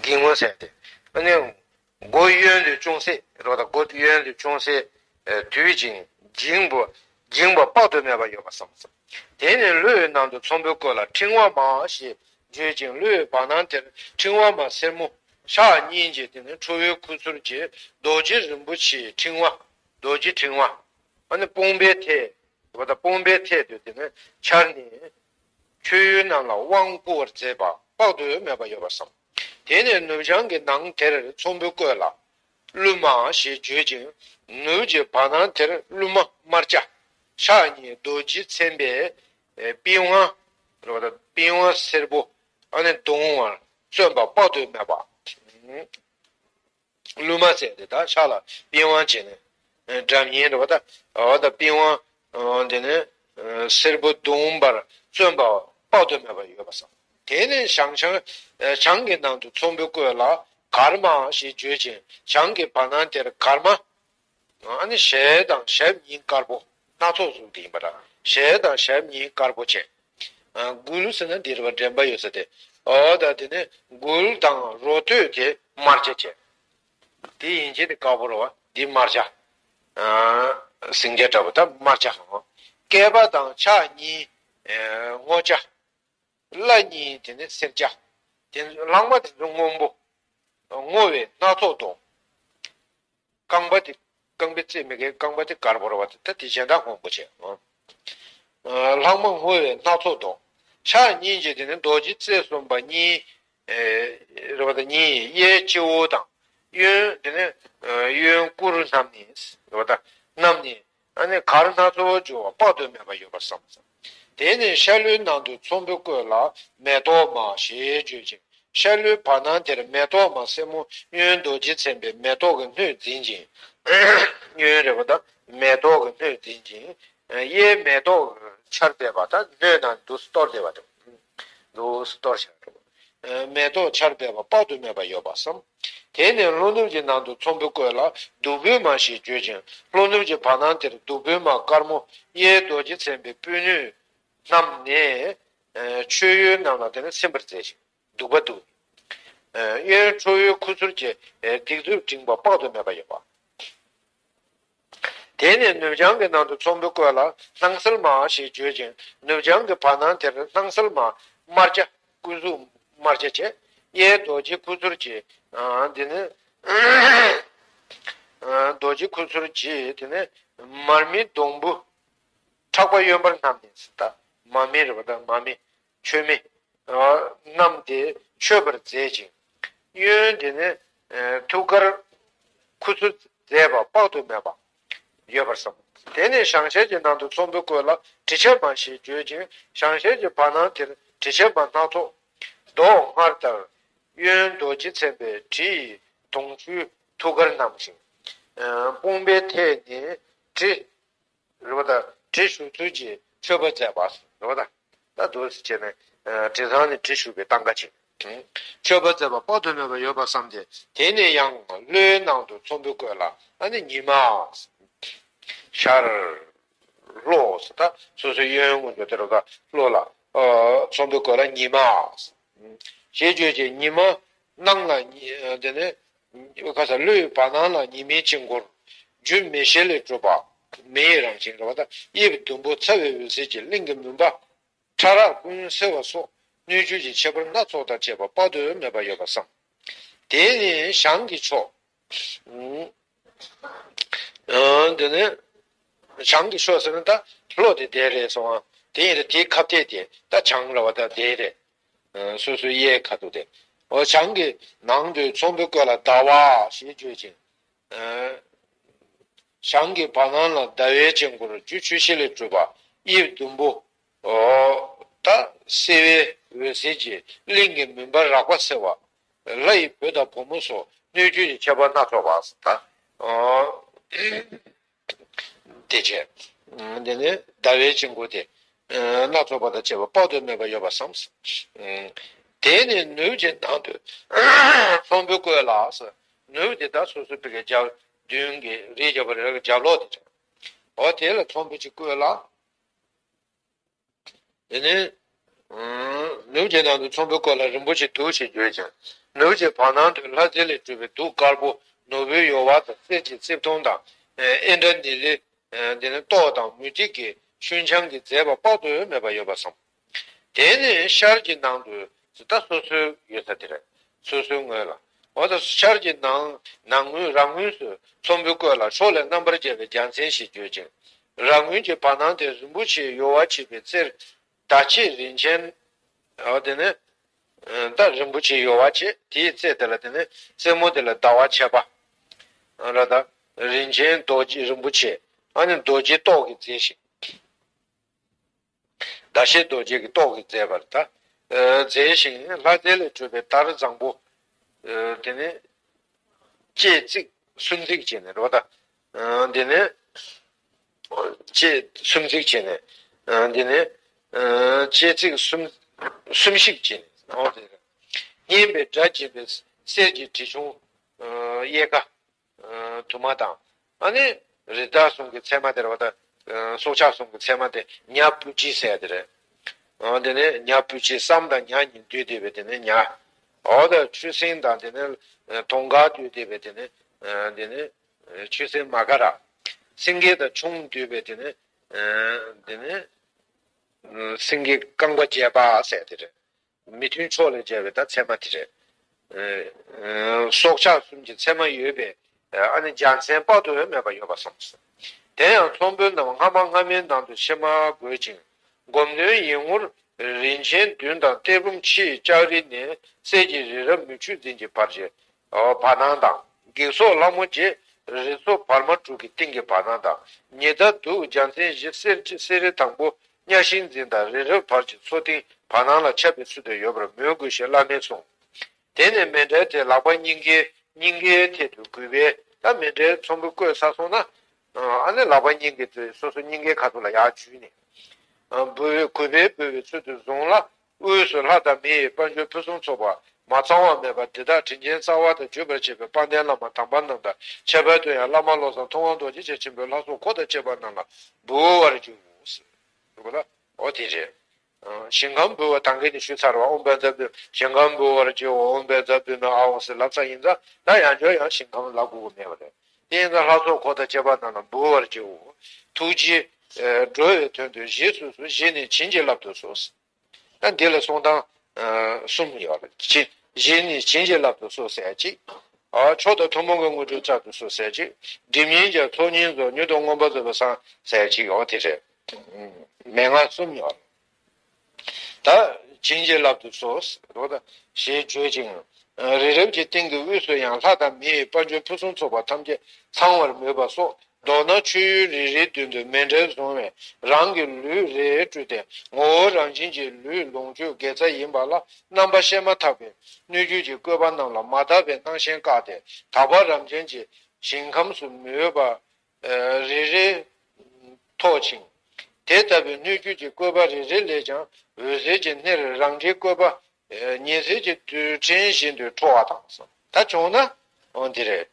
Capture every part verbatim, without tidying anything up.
སྒེག་མོ་ཟེར་ཏེ། ཨ་ནི། མགོ་གཡོན་དུ་ཅུང་ཟད་རེད་པ། ད་མགོ་གཡོན་དུ་ཅུང་ཟད་དུད་ཅིང་འགྱིང་པོ་འགྱིང་པ་དཔག་ཏུ་མེད་པ་ཡོད་པར་བསམ། དེ་ནས་ཀླུའི་ནང་དུ་ཚོམ་བུ་བཀོད་ལ་ཕྲེང་བ་མ་ཞེས་བརྗོད་ཅིང་ཀླུའི་བར་སྣང་དེར་ཕྲེང་བ་མ་སེར་མོ་ཕྱག་གཉིས་ཀྱིས། དེ་ནས་ཁྲོ་བོའི་ཁུ་ཚུར་གྱིས་རྡོ་རྗེ་རིན་པོ་ཆེའི་ཕྲེང་བ། རྡོ་རྗེ་ཕྲེང་བ། ཨ་ནི་དཔུང་པའི་ཐད། རེད་པ། ད་དཔུང་པའི་ཐད་དུ་དེ་ནས་འཕྱར་ནས། མཆོད་ཡུལ་རྣམས་ལ་དབང་བསྐུར་བར་མཛད་པ་དཔག་ཏུ་མེད་པ་ཡོད་པར་བསམ། དེ་ནས་ནུབ་བྱང་གི་ནང་དེར་ཚོམ་བུ་བཀོད་ལ། ཀླུ་མ་ཞེས་བརྗོད་ཅིང་ནུབ་ཀྱི་བར་སྣང་དེར་ཀླུ་མ་དམར་སྐྱ། ཕྱག་གཉིས་རྡོ་རྗེས་མཚན་པའི་པི་ཝང་། རེད་པ། ད་པི་ཝང་སེར་པོ། ཨ་ནི་བརྡུང་བར་བརྩོན་པ་དཔག་ཏུ་མེད་པ། ཀླུ་མ་ཟེར་དེ་ད་ཕྱག་ལ་པི་ཝང་བྱས་ནས་སྒྲ་སྙན་རེད་པ། ད་འོ་ད་པི་ཝང་དེ་ནས་སེར་པོ་བརྡུང་བར་བརྩོན་པ་དཔག་ཏུ་མེད་པ་ཡོད་པར་བསམ། དེ་ནས་བྱང་བྱང་བྱང་གི་ནང་དུ་ཚོམ་བུ་བཀོད་ལ་གར་མ་ཞེས་བརྗོད་ཅིང་བྱང་གི་བར་སྣང་དེར་གར་མ། ཨ་ནི་ཞལ་དང་ཞབས་གཉིས་དཀར་པོ། སྣ་ཚོགས་གཟུགས་དེ་ཡིན་པ་འདྲ། ཞལ་དང་ཞབས་གཉིས་དཀར་པོ་བྱས། ཨ། མགུལ་ཟེར་ན་འདི་རེད་པ། འདྲེན་པ་ཡོད་ས་དེ། འོ་ད་དེ་ནས་མགུལ་དང་རོ་སྟོད་དེ་དམར་སྐྱ་བྱས། དེ་ཡན་ཆད་དེ་དཀར་པོ་རེད་པ། འདི་དམར་སྐྱ། ཨ། སེང་སྐྱ་འདྲ་པོ་ད་དམར་སྐྱ་ཧང་། སྐེད་པ་དང་ཕྱག་གཉིས། ཨ། སྔོ་སྐྱ། བརླ་གཉིས་དེ་ནས་སེར་སྐྱ། དེ་ལྷག་མ་དེ་ཚོ་སྔོན་པོ། སྔོ་བའི་སྣ་ཚོགས་དང་། རྐང་པ་དེ། རྐང་པའི་རྩེ་མི་དགེ་རྐང་པ་དེ་དཀར་པོ་རེད་པ། ད་དེ་གཞན་དག་སྔོན་པོ་བྱས། ཨ། ལྷག་མ་སྔོ་བའི་སྣ་ཚོགས་དང་། ཕྱག་གཉིས་ཀྱིས་དེ་ནི་རྡོ་རྗེ་རྩེ་གསུམ་པ་གཉིས། ཨེ། རེད་པ། ད་གཉིས་གཡས་སྤྱི་བོ་དང་། གཡོན་དེ་ནི་གཡོན་སྐུ་རུ་བསྣམས་ནས། རེད་པ། ད་བསྣམས་ནས། ཨ་ནི་གར་སྣ་ཚོགས་སྦྱོར་བ་དཔག་ཏུ་མེད་པ་ཡོད་པར་བསམ། དེ་ནས་ཤར་ལྷོའི་ནང་དུ་ཚོམ་བུ་བཀོད་ལ་མེ་ཏོག་མ་ཞེས་བརྗོད་ཅིང་། ཤར་ལྷོའི་བར་སྣང་དེར་མེ་ཏོག་མ་སེར་མོ་གཡོན་རྡོ་རྗེས་མཚན་པའི་མེ་ཏོག་གི་སྣོད་འཛིན་ཅིང་། གཡོན་རེད་པ། ད་མེ་ཏོག་གི་སྣོད་འཛིན་ཅིང་། གཡས་མེ་ཏོག་གི་ཆར་འབེབས་པ། ད་སྣོད་ནང་འདུག་སྟེ་གཏོར་བསྡད་པ་དང་། འདུག་སྟེ་གཏོར་བཞག་འདུག་མེ་ཏོག་ཆར་འབེབས་པ་དཔག་ཏུ་མེད་པ་ཡོད་པར་བསམ། དེ་ནས་ལྷོ་ནུབ་ཀྱི་ནང་དུ་ཚོམ་བུ་བཀོད་ལ་བདུག་སྤོས་མ་ཞེས་བརྗོད་ཅིང་ལྷོ་ནུབ་ཀྱི་བར་སྣང་དེར་བདུག་སྤོས་མ་དཀར་མོ་གཡས་རྡོ་རྗེས་མཚན་པའི་སྤོས་སྣོད་བསྣམས་ནས། ཨ། མཆོད་ཡུལ་རྣམས་ལ་དེ་ནས་ཚིམ་པར་མཛད་ཅིང་བདུག་པ་བདུག། ཨ། གཡོན་ཁྲོ་བོའི་ཁུ་ཚུར་གྱིས། ཨ། སྡིགས་མཛུབ་བསྒྲེངས་པ་དཔག་ཏུ་མེད་པ་ཡོད་པ། དེ་ནས་ནུབ་བྱང་གི་ནང་དུ་ཚོམ་བུ་བཀོད་ལ་སྣང་གསལ་མ་ཞེས་བརྗོད་ཅིང་ནུབ་བྱང་གི་བར་སྣང་དེར་སྣང་གསལ་མ་དམར་སྐྱ། སྐུ་གཟུགས་དམར་སྐྱ་བྱས། གཡས་རྡོ་རྗེ་ཁུ་ཚུར་གྱིས། ཨ། འདི་ནི། ཨ། རྡོ་རྗེ་ཁུ་ཚུར་གྱིས་དེ་ནི་མར་མེ་སྡོང་བུ་ཕྲག་པ་གཡོན་པར་བསྣམས་ནས། ད་མར་མེ་རེད་པ། ད་མར་མེ་མཆོད་མེ། ཨ། བསྣམས་ཏེ་མཆོད་པར་མཛད་ཅིང་། གཡོན་དེ་ནི། ཨ། ཐུགས་ཀར་ཁུ་ཚུར་མཛད་པ་དཔག་ཏུ་མེད་པ་ཡོད་པར་བསམ། དེ་ནས་བྱང་ཤར་གྱི་ནང་དུ་ཚོམ་བུ་བཀོད་ལ་དྲི་ཆབ་མ་ཞེས་བརྗོད་ཅིང་བྱང་ཤར་གྱི་བར་སྣང་དེར་དྲི་ཆབ་མ་སྣ་ཚོགས་མདོག་སྔར་ལྟར། གཡོན་རྡོ་རྗེས་མཚན་པའི་དྲི་ཡི་དུང་ཆུས་ཐུགས་ཀར་བསྣམས་ཤིང་། ཨ། དཔུང་པའི་ཐད་ནས་དྲི། རེད་པ། ད་དྲི་བྱུག་ཚུལ་གྱིས་མཆོད་པ་མཛད་པ། རེད་པ། ད་ད་འདུག་སེ་བྱས་ནས། ཨ། དྲི་བཟང་ནས་དྲི་བྱུག་པའི་སྟངས་ཀ་ཅིག་མཆོད་པ་མཛད་པ་དཔག་ཏུ་མེད་པ་ཡོད་པར་བསམས་ཏེ། དེ་ནས་ཡང་ལྷོའི་ནང་དུ་ཚོམ་བུ་བཀོད་ལ། ཨ་ནི་ཉི་མ། ཤར། ལྷོ། ད་སོ་སོའི་གཡོན་ངོས་ཀྱི་དེ་རུ་ད་ལྷོ་ལ། ཨ། ཚོམ་བུ་བཀོད་ལ་ཉི་མ་ཞེས་བརྗོད་ཅིང་ཉི་མ་སྣང་ལ་ཉི། དེ་ནས་ཁ་ས་ལྷོའི་བར་སྣང་ལ་ཉི་མའི་དཀྱིལ་འཁོར་རྒྱུ་མེ་ཤེལ་ལས་གྲུབ་པ། མེ་ཡི་རང་བཞིན་རེད་པ། ད་དབྱིབས་ཟླུམ་པོ་ཚ་བའི་འོད་ཟེར་གྱིས་གླིང་གི་མུན་པ་ཕྲ་རགས་ཀུན་སེལ་བ་སོགས་སྣོད་བཅུད་ཀྱི་ཁྱད་པར་སྣ་ཚོགས་དང་བཅས་པ་དཔག་ཏུ་མེད་པ་ཡོད་པར་བསམ། དེ་ནས་བྱང་གི་ཕྱོགས། ཨ། འདི་ནི་བྱང་གི་ཕྱོགས་ཟེར་ན་ད་ལྷོ་དེ་འདི་རེད་སོང་། དེ་ཡིན་ད་དེའི་ཁ་གཏད་དེ་ད་བྱང་རེད་པ། ད་འདི་རེད། ཨ། སོ་སོའི་གཡས་ཁ་ཐུག་དེ། འོ། བྱང་གི་ནང་དུ་ཚོམ་བུ་བཀོད་ལ་ཟླ་བ་ཞེས་བརྗོད་ཅིང་། ཨ། བྱང་གི་བར་སྣང་ལ་ཟླ་བའི་དཀྱིལ་འཁོར་རྒྱུ་ཆུ་ཤེལ་ལས་གྲུབ་པ་དབྱིབས་ཟླུམ་པོ། འོ། ད་སེར་བའི་འོད་ཟེར་གྱིས་གླིང་གི་མུན་པ་རགས་པ་སེལ་བ། ལྷ་ཡི་བུ་དང་བུ་མོ་སོགས་སྣོད་བཅུད་ཀྱི་ཁྱད་པར་སྣ་ཚོགས་པ། ད། འོ། དེ་བྱས། དེ་ནས་ཟླ་བའི་དཀྱིལ་འཁོར་དེ། སྣ་ཚོགས་པ་དང་བཅས་པ་དཔག་ཏུ་མེད་པ་ཡོད་པར་བསམ། དེ་ནས་ནུབ་ཀྱི་ནང་དུ་ཚོམ་བུ་བཀོད་ལ། ནུབ་དེ་ད་སོ་སོ་བི་གའི་རྒྱབ་མདུན་གྱི་རིའི་རྒྱབ་པ་རེད། རྒྱབ་ལོགས་དེ་རེད། འོ། དེ་ལ་ཚོམ་བུ་ཅིག་བཀོད་ལ། དེ་ནས། ཨ། ནུབ་ཀྱི་ནང་དུ་ཚོམ་བུ་བཀོད་ལ་རིན་པོ་ཆེ་བདུག་ཅེས་བརྗོད་ཅིང་ ནུབ་ཀྱི་བར་སྣང་དུ་ལྷ་རྫས་ལས་གྲུབ་པའི་གདུགས་དཀར་པོ་ནོར་བུའི་ཡོལ་བ་དང་གསེར་གྱི་རྩིབས་སྟོང་དང་། ཨེ་ཨིནྡྲ་ནཱི་ལའི་དེ་ནི་ཏོག་དང་མུ་ཏིག་གི་ཤུན་ཆང་གིས་མཛེས་པ་དཔག་ཏུ་མེད་པ་ཡོད་པར་བསམ། དེ་ནི་ཤར་གྱི་ནང་དུ་ད་སོ་སོའི་ཡོད་ས་དེ་རེད། སོ་སོའི་ངོས་ལ། འོ་ད་ཤར་གྱི་ནང་ནང་ངོས་རང་ངོས་སུ་ཚོམ་བུ་བཀོད་ལ་ཕྱོགས་ལས་རྣམ་པར་རྒྱལ་བའི་རྒྱལ་མཚན་ཞེས་བརྗོད་ཅིང་། རང་ངོས་ཀྱི་བར་སྣང་དེ་རིན་པོ་ཆེའི་ཡོལ་བ་ཕྱེད་པའི་རྩེར་ཟླ་ཕྱེད་རིན་ཆེན། འོ་དེ་ནི། ད་རིན་པོ་ཆེའི་ཡོལ་བ་ཕྱེད་དེའི་རྩེ་དེ་ལ་དེ་ནི་རྩེ་མོ་དེ་ལ་ཟླ་བ་ཕྱེད་པ། ར་ད། རིན་ཆེན་རྡོ་རྗེ་རིན་པོ་ཆེ། ཨ་ནི་རྡོ་རྗེ་ཏོག་གིས་མཛེས་ཤིང་། ཟླ་ཕྱེད་རྡོ་རྗེ་གི་ཏོག་གིས་མཛེས་པར་ད། མཛེས་ཤིང་ལྷ་རྫས་ལས་གྲུབ་པའི་དར་བཟང་པོ། དེ་ནི། ལྕེ་གཙིགས་སུམ་གཙིགས་བྱས་ནས་རོ་ད། འདི་ནི། ལྕེ་སུམ་གཙིགས་བྱས་ནས། འདི་ནི། ལྕེ་གཙིགས་སུམ་སུམ་བཤིག་བྱས་ནས་འོ་དེ་རེད། སྙན་པའི་སྒྲ་འབྱིན་པའི་གསེར་གྱི་དྲིལ་ཆུང་། གཡས་ཁ། དུ་མ་དང་། ཨ་ནི། རི་དྭགས་གསུམ་གྱི་མཚན་མ་དེ་རེད་བ་ད། སྲོག་ཆགས་གསུམ་གྱི་མཚན་མ་དེ་ཉ་སྤུ་ཅི་ཟེར་དེ་རེད། འདི་ནི་ཉ་སྤུ་ཅི་སྲམ་དང་ཉ་གཉིས་འདུས་བསྡད་པའི་དེ་ནི་ཉ། འོ་ད་ཆུ་སྲིན་དང་དེ་ནི། དུང་དཀར་འདུས་བསྡད་པའི་དེ་ནི། འདི་ནི། ཆུ་སྲིན་མ་ཀ་ར། སེང་གེ་དང་ཁྱུང་འདུས་པའི་དེ་ནི། འདི་ནི། སེང་གེ་རྐང་པ་བརྒྱད་པ་ཟེར་དེ་རེད། མི་མཐུན་ཕྱོགས་ལས་བྱས་པའི་ད་མཚན་མ་དེ་རེད། སྲོག་ཆགས་གསུམ་གྱི་མཚན་མ་ཡོད་པས་ཨ་ནི་རྒྱལ་མཚན་དཔག་ཏུ་མེད་པ་ཡོད་པར་བསམ། དེ་ཡང་ཚོམ་བུའི་རྣམས་སྔ་མ་སྔ་མའི་ནང་དུ་ཕྱི་མར་བགོས་ཅིང་། སྒོམ་དོན་ཡིད་ངོར་རིན་ཆེན་བདུན་དང་གཏེར་བུམ་ཕྱེད་ལྕགས་རི་ནས་གསེར་གྱི་རི་རབ་མུ་ཁྱུད་འཛིན་གྱི་བར་གྱི་བར་སྣང་དང་། བགེགས་སོགས་ལྷ་མོ་བརྒྱད་རི་མཚོ་བར་མ་དྲུག་གི་སྟེང་གི་བར་སྣང་དང་། ཉི་ཟླ་གདུགས་རྒྱལ་མཚན་བཞི་གསེར་གྱི་གསེར་རི་དང་པོ། གཉའ་ཤིང་འཛིན་དང་རི་རབ་བར་གྱི་མཚོ་སྟེང་བར་སྣང་ལ་ཁྱབ་པའི་ཚུལ་དུ་ཡོད་པར་མོས་དགོས་ཞེས་བླ་མས་གསུངས། དེ་ནས་མཎྜལ་དེ་ལག་པ་སྙིང་གའི་སྙིང་གའི་ཐད་དུ་གུས་པས། ད་མཎྜལ་ཚོམ་བུ་བཀོད་ཚར་སོང་ན། ཨ་ནི་ལག་པ་སྙིང་གའི་དེ་སོ་སོ་སྙིང་གའི་ཁ་ཐུག་ལ་ཡར་འཇུས་ནས། འབུལ་བའི་གུས་པས་འབུལ་བའི་ཚུལ་དུ་བཟུང་ལ། དབུས་སུ་ལྷ་དང་མི་ཡི་དཔལ་འབྱོར་ཕུན་སུམ་ཚོགས་པ་མ་ཚང་བ་མེད་པ་འདི་དག་དྲིན་ཅན་རྩ་བ་དང་བརྒྱུད་པར་བྱེད་པའི་དཔལ་ལྡན་བླ་མ་དམ་པ་རྣམས་དང་། ཁྱད་པར་དུ་ཡང་བླ་མ་བློ་བཟང་ཐུབ་དབང་རྡོ་རྗེ་རྒྱ་ཆེན་པོའི་ལྷ་ཚོགས་འཁོར་དང་བཅས་པ་རྣམས་ལ་འབུལ་བར་བགྱིའོ། འོ་དེ་རེད། ཞིང་ཁམས་འབུལ་བ་ད་གིན་ནས་ཞུས་ཚར་བ། ཨོཾ་བཛྲ་བྷཱུ་ཞིང་ཁམས་འབུལ་བར་བགྱིའོ། ཨོཾ་བཛྲ་བྷཱུ་མི་ཨཱཿཧཱུྃ་ཟེར་ལབ་ཚར་ཡིན་ཙང་ད་ཡང་བསྐྱར་ཡང་ཞིང་ཁམས་ལབ་དགོས་ཀྱི་མེད་པ་རེད། དེ་ཡིན་ཙང་ལྷ་ཚོགས་འཁོར་དང་བཅས་པ་རྣམས་ལ་འབུལ་བར་བགྱིའོ། ཐུགས་རྗེས་འགྲོ་བའི་དོན་དུ་གཞི་སོ་སོའི་གཞི་ནས་བྱིན་གྱིས་བརླབ་ཏུ་གསོལ། ད་འདི་ལ་གསུང་སྟངས་གསུམ་ཡོད་རེད། གཞི་ནས་བྱིན་གྱིས་བརླབ་ཏུ་གསོལ་ཟེར་གཅིག་མཆོག་དང་ཐུན་མོང་གི་དངོས་གྲུབ་སྩལ་དུ་གསོལ་ཟེར་གཅིག་སྒྲིབ་གཉེན་གྱི་ཚོགས་གཉིས་རྫོགས། མྱུར་དུ་མངོན་པར་རྫོགས་པའི་སངས་ཟེར་གཅིག་འོ་དེ་རེད། མན་ངག་གསུམ་ཡོད། ད་བྱིན་གྱིས་བརླབ་ཏུ་གསོལ་རོ་ད་ཞེས་བརྗོད་ཅིང་། རི་རབ་ཀྱི་སྟེང་གི་དབུས་སུ་ཡང་ལྷ་དང་མི་ཡི་དཔལ་འབྱོར་ཕུན་སུམ་ཚོགས་པ་ཐམས་ཅད་ཚང་བར་མོས་པ་སོགས། མདོར་ན་མཆོད་ཡུལ་རེ་རེའི་མདུན་དུ་མཎྜལ་བཟུང་བས་རང་གི་ལུས་རེ་སྤྲུལ་ཏེ་ངོ་བོ་རང་བཞིན་གྱིས་ལུས་ལོངས་སྤྱོད་དགེ་རྩ་ཡིན་པ་ལ་རྣམ་པ་བཤད་མ་ཐག་པའི་སྣོད་བཅུད་ཀྱི་བཀོད་པ་རྣམས་ལ་མ་དག་པའི་སྣང་ཞེན་བཀག་སྟེ་དག་པ་རབ་འབྱམས་ཀྱི་ཞིང་ཁམས་སུ་མོས་པ་རེ་རེ་ཐོགས་ཤིང་། དེ་ལྟ་བུའི་སྣོད་བཅུད་ཀྱི་བཀོད་པ་རེ་རེ་ལས་ཀྱང་འོད་ཟེར་གྱི་སྣེར་རང་འདྲའི་བཀོད་པ་ཉི་ཟེར་གྱི་རྡུལ་ཕྲན་བཞིན་དུ་འཕྲོ་བ་དང་། ད་བྱུང་ན་འོ་འདི་རེད།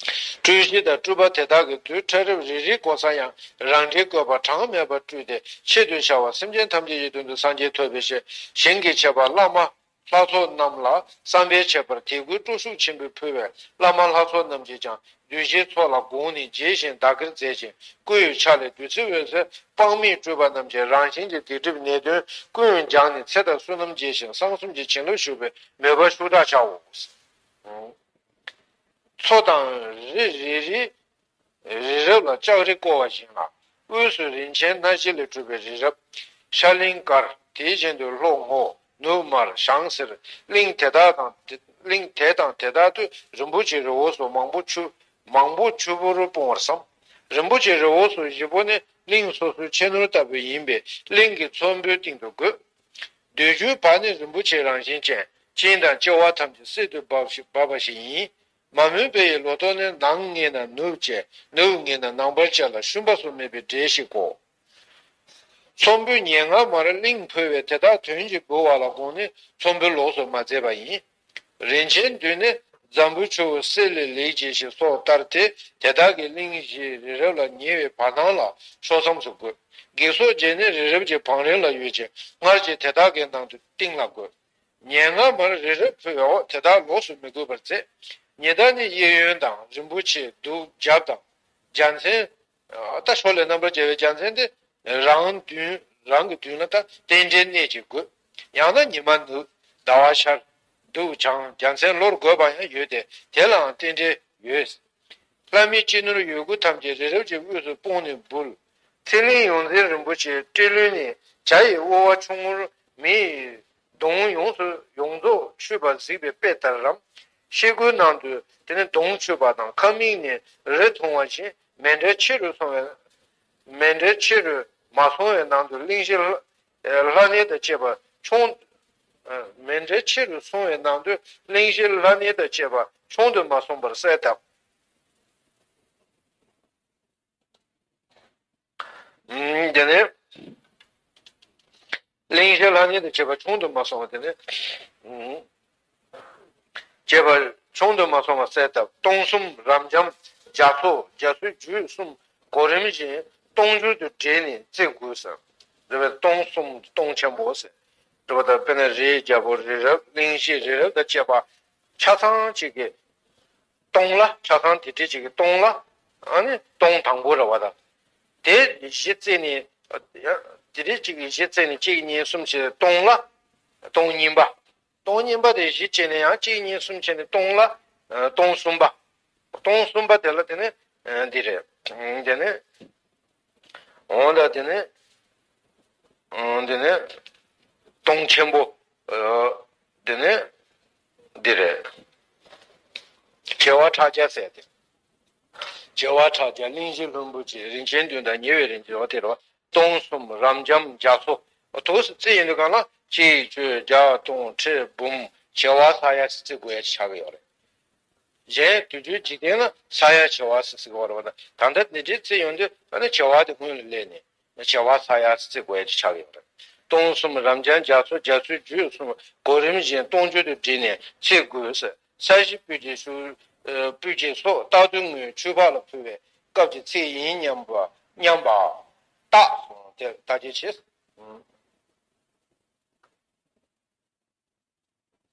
སྤྲུལ་གཞི་དང་སྤྲུལ་པ་དེ་དག་གི་རྡུལ་ཕྲ་རབ་རེ་རེའི་སྒོ་ས་ཡང་རང་འདྲའི་བཀོད་པ་གྲངས་མེད་པར་སྤྲུལ་ཏེ་ཆེད་དུ་བྱ་བ་སེམས་ཅན་ཐམས་ཅད་ཀྱི་དོན་དུ་སངས་རྒྱས་ཐོབ་པའི་ཕྱིར་ཞིང་གི་ཆེ་བ་བླ་མ་ལྷ་ཚོགས་རྣམས་ལ་བསམ་པའི་ཁྱད་པར་དད་གུས་སྤྲོ་ཤུགས་ཆེན་པོས་ཕུལ་བས་བླ་མ་ལྷ་ཚོགས་རྣམས་ཀྱིས་ཀྱང་གདུལ་བྱའི་ཚོགས་ལ་དགོངས་ནས་དགྱེས་ཤིང་བདག་གིར་མཛད་ཅིང་སྐུ་ཡི་ཕྱག་ལས་བདུད་རྩི་འོད་ཟེར་དཔག་མེད་སྤྲུལ་པ་རྣམས་ཀྱིས་རང་གཞན་གྱི་སྡིག་སྒྲིབ་ནད་གདོན་ཀུན་སྦྱངས་ནས་ཚེ་དང་བསོད་ནམས་རྒྱས་ཤིང་གསང་གསུམ་གྱི་བྱིན་རླབས་ཞུགས་པའི་མོས་པ་ཤུགས་དྲག་བྱའོ། མཚོ་དང་རི་རེ་རེའི་རི་རབ་ལ་ལྕགས་རི་བསྐོར་བ་བཞིན་ལ། དབུས་སུ་རིན་ཆེན་སྣ་བཞི་ལས་གྲུབ་པའི་རི་རབ། ཤར་གླིང་དཀར། དེ་བཞིན་དུ་ལྷོ་སྔོ། ནུབ་དམར། བྱང་སེར། གླིང་དེ་དག་དང་དེ་གླིང་དེ་དང་དེ་དག་ཏུ་རིན་པོ་ཆེའི་རི་བོ་སོགས་མང་པོ་ཆུ་མང་པོ་ཆུ་བུར་སྤུངས་པར་བསམ། རིན་པོ་ཆེའི་རི་བོ་སོགས་བཞི་པོ་ནི་གླིང་སོ་སོའི་ཆེ་ནོར་ལྟ་བུ་ཡིན་པས་གླིང་གི་ཚོམ་བུའི་སྟེང་དུ་དགོད། འདོད་འཇོའི་བ་ནི་རིན་པོ་ཆེ་རང་བཞིན་ཅན། གཅིན་དང་ལྕི་བ་ཐམས་ཅད་སིལ་དུ་འབབ་ཞིག་འབབ་པ་ཞིག་ཡིན། མ་མོན་པའི་ལོ་ཏོག་ནི་ནང་ངེས་ན་ནུབ་བཅས་ནུབ་ངེས་ན་ནང་པར་བཅས་ལ་ཤུན་པ་སོགས་མེད་པའི་འབྲས་ཤིག་གོ། ཚོམ་བུའི་ཉེ་ལྔ་མར་གླིང་འཕོ་བས་དེ་དག་དོན་གྱིས་འབུལ་བ་ལ་དགོངས་ནས་ཚོམ་བུ་ལོགས་སུ་མ་མཛད་པ་ཡིན། རིན་ཆེན་བདུན་ནི་འཛམ་བུ་ཆུ་བོ་གསེར་ལས་ལེགས་བྱས་ཤིང་སོགས་ལྟར་ཏེ་དེ་དག་གི་གླིང་བཞིའི་རི་རབ་ལ་ཉེ་བའི་བར་སྣང་ལ་ཕྱོགས་མཚམས་སུ་དགོད། བགེགས་སོགས་བརྒྱད་ནི་རི་རབ་ཀྱི་བང་རིམ་ལ་ཡོད་ཅིང་སྔར་གྱི་དེ་དག་གི་ནང་དུ་སྟེང་ལ་དགོད། ཉེ་ང་མར་རི་རབ་ཕུལ་བའོ། དེ་དག་ལོགས་སུ་མི་དགོས་པར་མཛད། ཉི་ཟླ་ནི་གཡས་གཡོན་དང་རིན་པོ་ཆེ་གདུགས་རྒྱབ་དང་རྒྱལ་མཚན། ད་ཕྱོགས་ལས་རྣམ་པར་རྒྱལ་བའི་རྒྱལ་མཚན་དེ་རང་མདུན་རང་གི་མདུན་ལ་ད་རྟེན་འབྲེལ་གནད་ཀྱིས་དགོས། ཡང་ན་ཉི་མ་ནུབ་ཟླ་བ་ཤར་གདུགས་བྱང་རྒྱལ་མཚན་ལོར་དགོས་པ་ཡང་ཡོད་དེ། དེ་ལའང་རྟེན་འབྲེལ་ཡོད། ལྷ་མི་ཅི་ནོར་ཡོད་དགུ་ཐམས་ཅད་རི་རབ་ཀྱི་དབུས་སུ་སྤུངས་ནས་འབུལ། ཚེ་གླིང་ཡོངས་འཛིན་རིན་པོ་ཆེའི་སྤྲེལ་བློན་ནི་བྱ་ཡི་དབུ་བ་ཆུང་ངུར་མི་ཡི་གདོང་ཡོངས་སུ་ཡོངས་རྫོགས་ཆུད་པ་གཟིགས་པའི་དཔེ་ལྟར་རམ། ཤེལ་སྒོའི་ནང་དུ་དེ་ནི་གདོང་ཆུད་པ་དང་ཁ་མིག་ནས་རི་མཐོང་བ་བཞིན་མཎྜལ་ཕྱི་རུ་སོང་བའི་མཎྜལ་ཕྱི་རུ་མ་སོང་བའི་ནང་དུ་གླིང་བཞི་ལྷ་གནས་དང་བཅས་པ་ཆུང་། མཎྜལ་ཕྱི་རུ་སོང་བའི་ནང་དུ་གླིང་བཞི་ལྷ་གནས་དང་བཅས་པ་ཆུང་དུ་མ་སོང་བར་གསལ་བཏབ། དེ་ནས་གླིང་བཞི་ལྷ་གནས་དང་བཅས་པ་ཆུང་དུ་མ་སོང་བ་དེ་ནས་བཅས་པ་ཆུང་དུ་མ་སོང་བ་གསལ་བཏབ། སྟོང་གསུམ་རབ་འབྱམས་རྒྱ་མཚོ་རྒྱ་མཚོའི་རྒྱུད་གསུམ་གོ་རིམ་བཞིན་སྟོང་སྦྱོར་དུ་བསྒྲིལ་ནས་བརྩི་དགོས་ཟེར། རེད་པས། སྟོང་གསུམ་སྟོང་ཆེན་པོ་ཟེར། རེད་པ། ད་དཔེར་ན་རིའི་རྒྱལ་པོ་རི་རབ་གླིང་བཞི་རི་རབ་དང་བཅས་པ་ཆ་ཚང་གཅིག་གི་སྟོང་ལ། ཆ་ཚང་དེ་འདྲ་གཅིག་གི་སྟོང་ལ། ཨ་ནི་སྟོང་དང་པོ་རེད་པ། ད་དེ་བཞི་བརྩིས་ནས་དེ་འདྲ་གཅིག་གི་བཞི་བརྩིས་ནས་གཅིག་གཉིས་གསུམ་བྱས་སྟོང་ལ། སྟོང་གཉིས་པ། སྟོང་གཉིས་པ་དེ་བཞི་བྱས་ནས་ཡང་གཅིག་གཉིས་གསུམ་བྱས་ནས་སྟོང་ལ། སྟོང་གསུམ་པ། སྟོང་གསུམ་པ་དེ་ལ་དེ་ནི་འདི་རེད། དེ་ནི། འོ་ད་དེ་ནི། འོ་དེ་ནི། སྟོང་ཆེན་པོ། འོ་དེ་ནི། འདི་རེད། བྱེ་བ་ཕྲག་བརྒྱ་ཟེར་ཏེ། བྱེ་བ་ཕྲག་བརྒྱ་གླིང་བཞི་ལྷུན་པོ་ཆེ་རིན་ཆེན་བདུན་དང་ཉེ་བའི་རིན་ཆེན་འོ་དེ་རེད་པ། སྟོང་གསུམ་རབ་འབྱམས་རྒྱ་མཚོ། འོ་ཐུགས་སུ་བརྩི་ཡིན་དུས་གང་ལ་གཅིག་བཅུ་བརྒྱ་སྟོང་ཁྲི་འབུམ་བྱེ་བ་ས་ཡ་ཟེར་བརྩི་དགོས་ཡ་ཆགས་ཀྱི་ཡོད་རེད། གཞན་དུས་རྒྱུན་འཇིག་རྟེན་ལ་ས་ཡ་བྱེ་བ་ཟེར་ཟེར་གྱི་ཡོད་རེད་པ། ད་ལྟ་འདི་འདྲའི་བརྩི་ཡོང་དུས་ཨ་ནི་བྱེ་བ་དེ་སྔོན་ལ་སླེབས་ནས་བྱེ་བ་ས་ཡ་ཟེར་བརྩི་དགོས་ཡ་ཆགས་ཀྱི་ཡོད་རེད། སྟོང་གསུམ་རབ་འབྱམས་རྒྱ་མཚོ་རྒྱ་མཚོའི་རྒྱུད་གསུམ་གོ་རིམ་བཞིན་སྟོང་སྦྱོར་དུ་བསྒྲིལ་ནས་བརྩི་དགོས་ཟེར། ས་གཞི་སྤོས་ཀྱི་ཤུགས། སྤོས་ཀྱི་སོགས་རྟག་ཏུ་སྔོན་ཆུ་ཕག་ལ་ཕུལ་བའི་སྐབས་ཀྱི་ཚིག་ཡིན་སྙམ་པ་སྙམ་པ་བརྟགས་སོང་། དེ་ལྟ་ཅི་བྱེད།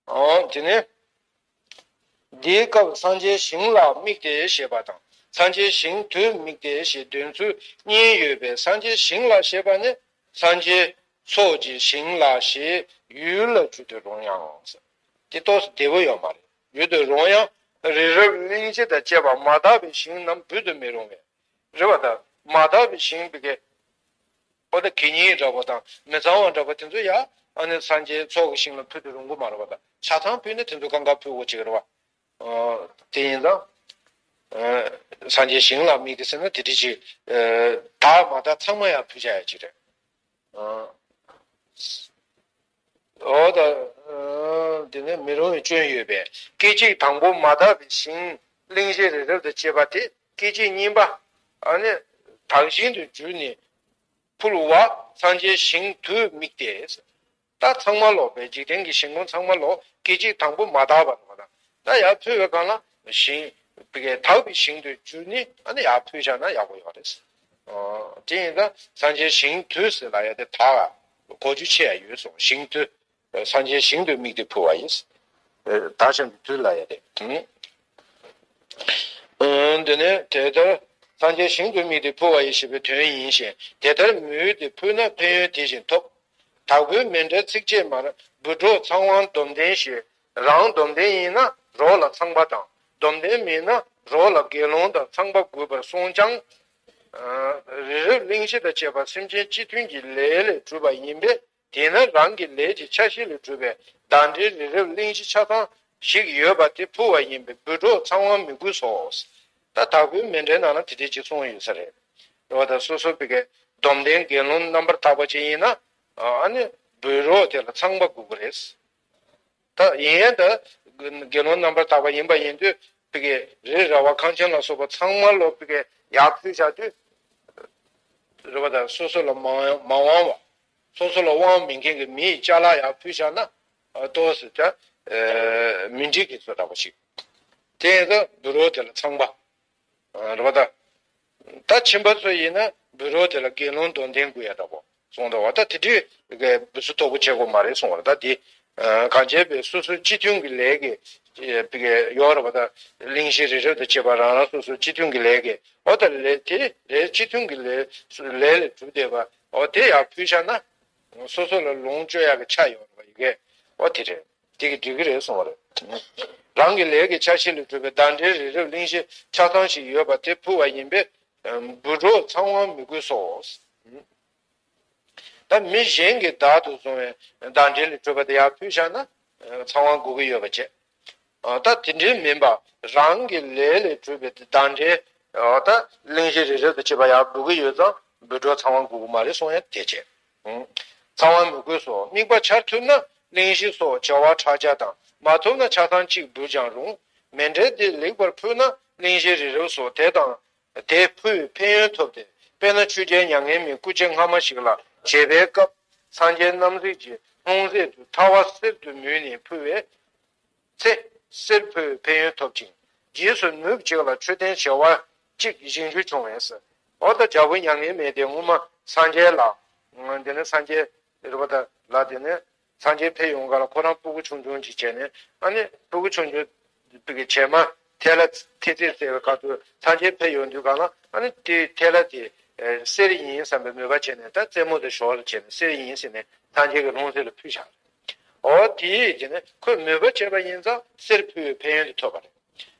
འོ་དེ་ནས། འདིའི་སྐབས་སངས་རྒྱས་ཞིང་ལ་དམིགས་ཏེ་ཞེས་པ་དང་སངས་རྒྱས་ཞིང་དུ་དམིགས་ཏེ་ཞེས་འདོན་ཚུལ་གཉིས་ཡོད་པས། སངས་རྒྱས་ཞིང་ལ་ཞེས་པ་ནི་སངས་རྒྱས་ཚོགས་ཀྱི་ཞིང་ལ་ཞེས་ཡུལ་ལ་བརྗོད་དུ་རུང་ཡང་། དེ་ཏོག་ཙམ་བདེ་པོ་ཡོད་མ་རེད། ཡུལ་དུ་རུང་ཡང་རི་རབ་གླིང་བཞི་དང་བཅས་པ་མ་དག་པའི་ཞིང་རྣམས་འབུལ་དུ་མི་རུང་བས། རེད་པ། ད་མ་དག་པའི་ཞིང་བི་གའི་ཨོ་ད་གད་སྙིགས་འདྲ་པོ་དང་མི་གཙང་བ་འདྲ་པོ་དེ་ཚོ་ཡ་ཨ་ནི་སངས་རྒྱས་ཚོགས་ཀྱི་ཞིང་ལ་ཕུལ་དུ་རུང་གི་མ་རེད་པ། ད་ཆ་ཚང་ཕུལ་ན་དེ་ཚོ་གང་ག་ཕུལ་དགོས་ཀྱི་རེད་པ། དེ་ཡིན་ཙང་སངས་རྒྱས་ཞིང་ལ་དམིགས་ཏེ་ཟེར་ན་དེ་འདྲ་ཅིག་དག་མ་དག་ཚང་མ་ཡ་ཕུལ་བྱ་ཡ་ཅིག་རེད། འོ་ད། དེ་ནས་མི་རུང་བའི་སྐྱོན་ཡོད་པས། སྐད་ཅིག་དང་པོ་མ་དག་པའི་ཞིང་གླིང་བཞི་རི་རབ་དང་བཅས་པ་དེ་སྐད་ཅིག་གཉིས་པ། ཨ་ནི་དག་ཞིང་དུ་གྱུར་ནས་ཕུལ་བ་སངས་རྒྱས་ཞིང་དུ་དམིགས་ཏེ། ད་ཚང་མ་ལོག་པའི་འཇིག་རྟེན་གྱི་ཞིང་ཁམས་ཚང་མ་ལོག་སྐད་ཅིག་དང་པོ་མ་དག་པ་དང་། ད་ཡར་ཕུལ་བའི་སྒང་ལ་ཞིང་བི་གའི་དག་པའི་ཞིང་དུ་གྱུར་ནས་ཨ་ནི་ཡར་ཕུལ་བཞག་ན་ཡག་པོ་ཡོད་རེད། དེ་ཡིན་ཙང་སངས་རྒྱས་ཞིང་དུ་ཟེར་ལབ་ཡ་དེ་དག་གོ་རྒྱུ་ཆེ་ཡ་ཡོད་སོང་། ཞིང་དུ། སངས་རྒྱས་ཞིང་དུ་དམིགས་ཏེ་ཕུལ་བ་ཡིན། དག་ཞིང་དུ་དུ་ལ་ཡ་དེ། འདི་ནི་དེ་ལྟར་སངས་རྒྱས་ཞིང་དུ་དམིགས་ཏེ་ཕུལ་བ་ཡིན་ཞེས་པའི་དོན་ཡིན་ཞིང་། དེ་ལྟར་མོས་ཏེ་ཕུལ་ན་ཕན་ཡོན་དེ་བཞིན་ཐོབ། དྭགས་པོའི་མཎྜལ་ཚིགས་བཅད་མར་འབུལ་གྲོགས་ཚངས་དབང་སྡོམ་ལྡན་ཞེས། རང་སྡོམ་ལྡན་ཡིན་ན་རོགས་ལ་ཚངས་པ་དང་སྡོམ་ལྡན་མིན་ན་རོགས་ལ་དགེ་སློང་དང་ཚངས་པ་དགོས་པར་གསུངས་ཀྱང་། རི་རབ་གླིང་བཞི་དང་བཅས་པ་སེམས་ཅན་སྤྱི་མཐུན་གྱི་ལས་ལས་གྲུབ་པ་ཡིན་པས། དེས་ན་རང་གི་ལས་ཀྱི་ཆ་ཤས་ལས་གྲུབ་པའི་བདག་འབྲས་རི་རབ་གླིང་བཞི་ཆ་ཚང་ཞིག་ཡོད་པ་དེ་ཕུལ་བ་ཡིན་པས་འབུལ་གྲོགས་ཚངས་དབང་མི་དགོས་སོ། ད་དྭགས་པོའི་མཎྜལ་ནང་ལ་དེ་འདྲའི་ཅིག་གསུངས་ཡོད་ས་རེད། རེད་པ། ད་སོ་སོ་བི་གའི་སྡོམ་ལྡན་དགེ་སློང་རྣམ་པར་དག་པ་ཅིག་ཡིན་ན་ཨ་ནི་འབུལ་གྲོགས་དེ་ལ་ཚངས་པ་དགོས་ཀྱི་རེད། ད་ཡིན་ཡང་ད་དགེ་སློང་རྣམ་པར་དག་པ་ཡིན་པ་ཡིན་དུས་བི་གའི་རི་ར་བ་ཁང་ཆེན་ལ་སོགས་པ་ཚང་མ་ལོ་བི་གའི་ཡར་ཕུལ་བཞག་དུས། རེད་པ། ད་སོ་སོ་ལ་མ་མ་དབང་བ། སོ་སོ་ལ་དབང་མེད་མཁན་གྱི་མི་ཡི་ཅ་ལག་ཡར་ཕུལ་བཞག་ན་ཨ་ཏོག་ཙམ་ཅིག་མི་འགྲིག་གི་བཟོ་འདྲ་པོ་ཞིག་དེ་ཡིན་ཙང་འབུལ་གྲོགས་དེ་ལ་ཚངས་པ། རེད་པ། ད་ད་ཁྱིམ་པ་ཚོ་ཡིན་ན་འབུལ་གྲོགས་དེ་ལ་དགེ་སློང་སྡོམ་ལྡན་དགོས་ཡ་འདྲ་པོ་གསུངས་འདུག་པ། ད་དེ་དུས་འབུལ་ཚུལ་དོག་པོ་བྱེད་དགོས་མ་རེད་གསུངས་པ་རེད། ད་དེ་ གང་བྱས་པའི་སོ་སོའི་སྤྱི་མཐུན་གྱི་ལས་ཀྱི་ཡོད་རེད་པ། ད་གླེང་གཞི་རི་རབ་དང་བཅས་པ་རང་རང་སོ་སོའི་སྤྱི་མཐུན་གྱི་ལས་ཀྱི་འོ་ད་ལས་དེ་ལས་སྤྱི་མཐུན་གྱི་ལས་ལས་ལས་གྲུབ་བསྡད་པ་འོ་དེ་ཡར་ཕུལ་བཞག་ན་སོ་སོ་ལ་ལོངས་སྤྱོད་ཡག་གི་ཆ་ཡོད་རེད་པ། ཡི་གེ་འོ་དེ་རེད། དེ་གི་འགྲིག་གི་རེད་གསུངས་པ་རེད། རང་གི་ལས་ཀྱི་ཆ་ཤས་ལས་གྲུབ་པའི་ཟླ་འབྲེལ་རི་རབ་གླེང་གཞི་ཆ་ཚང་ཞིག་ཡོད་པ་དེ་ཕུལ་བ་ཡིན་པས་འབུལ་གྲོགས་ཚངས་དབང་མི་དགོས་སོ། ད་མི་གཞན་གྱིས་བདག་ཏུ་བཟུང་བའི་ཟླ་འབྲེལ་ལས་གྲུབ་པ་དེ་ཡར་ཕུལ་བཞག་ན་ཚངས་དབང་དགོས་ཀྱི་ཡོད་པ་བྱས། ད་དེ་འདྲའི་མིན་པ་རང་གི་ལས་ལས་གྲུབ་པའི་ཟླ་འབྲེལ་ད་གླེང་གཞི་རི་རབ་དང་བཅས་པ་ཡར་འབུལ་གྱི་ཡོད་ཙང་འབུལ་གྲོགས་ཚངས་དབང་དགོས་ཀྱི་མ་རེད་གསུང་ཡ་དེ་བྱས། ཚངས་དབང་མི་དགོས་སོ། དམིགས་པ་འཆར་ཐུབ་ན་གླེང་གཞི་སོགས་བྱ་བ་ཁྲ་ཆག་དང་མ་ཐུབ་ན་ཆ་ཚང་གཅིག་འབུལ་ཀྱང་རུང་། མཎྜལ་དེ་ལེགས་པར་ཕུལ་ན་གླེང་གཞི་རི་རབ་སོགས་དེ་དང་དེ་ཕུལ་བའི་ཕན་ཡོན་ཐོབ་སྟེ། དཔེར་ན་ཆོས་རྒྱལ་མྱ་ངན་མའི་སྐུ་ཆེ་སྔ་མ་ཞིག་ལ་བྱེད་པའི་སྐབས་སངས་རྒྱས་རྣམ་གཟིགས་ཀྱི་ལྷུང་བཟེད་དུ་ཁྲ་བ་གསེར་དུ་མུལ་ནས་ཕུལ་བའི་ཚེ། གསེར་ཕུལ་བའི་ཕན་ཡོན་ཐོབ་ཅིང་། རྗེས་སུ་ནུབ་གཅིག་ལ་མཆོད་རྟེན་བྱེ་བ་གཅིག་བཞེངས་རྒྱུ་བྱུང་བས། འོ་ད་རྒྱལ་པོ་མྱ་ངན་མེད་དེ་སྔོན་མ་སངས་རྒྱས་ལ། དེ་ནས་སངས་རྒྱས་རི་བ་ད་ལ་དེ་ནས་སངས་རྒྱས་ཕེབས་ཡོང་ག་ལ་ཁོ་རང་སྤུ་གུ་ཆུང་ཆུང་ཅིག་བྱས་ནས་ཨ་ནི་སྤུ་གུ་ཆུང་ཆུང་དེ་གི་བྱེ་མ་ཐལ་ལ་ཐེ་ཚེ་ཟེར་བའི་ཁ་ཐུག་སངས་རྒྱས་ཕེབས་ཡོང་དུས་ག་ལ་ཨ་ནི་དེ་ཐལ་ལ་དེ་གསེར་ཡིན་བསམ་པའི་མོས་པ་བྱས་ནས་ད་རྩེད་མོ་དེ་ཞོར་ལ་བྱས་ནས་གསེར་ཡིན་ཟེར་ནས་སངས་རྒྱས་ཀྱི་ལྷུང་བཟེད་ལ་ཕུལ་བཞག་འོ་དེ་ཡིས་དེ་ནས་ཁོས་མོས་པ་བྱས་པ་ཡིན་ཙང་གསེར་ཕུལ་བའི་ཕན་ཡོན་དེ་ཐོབ་པ་རེད།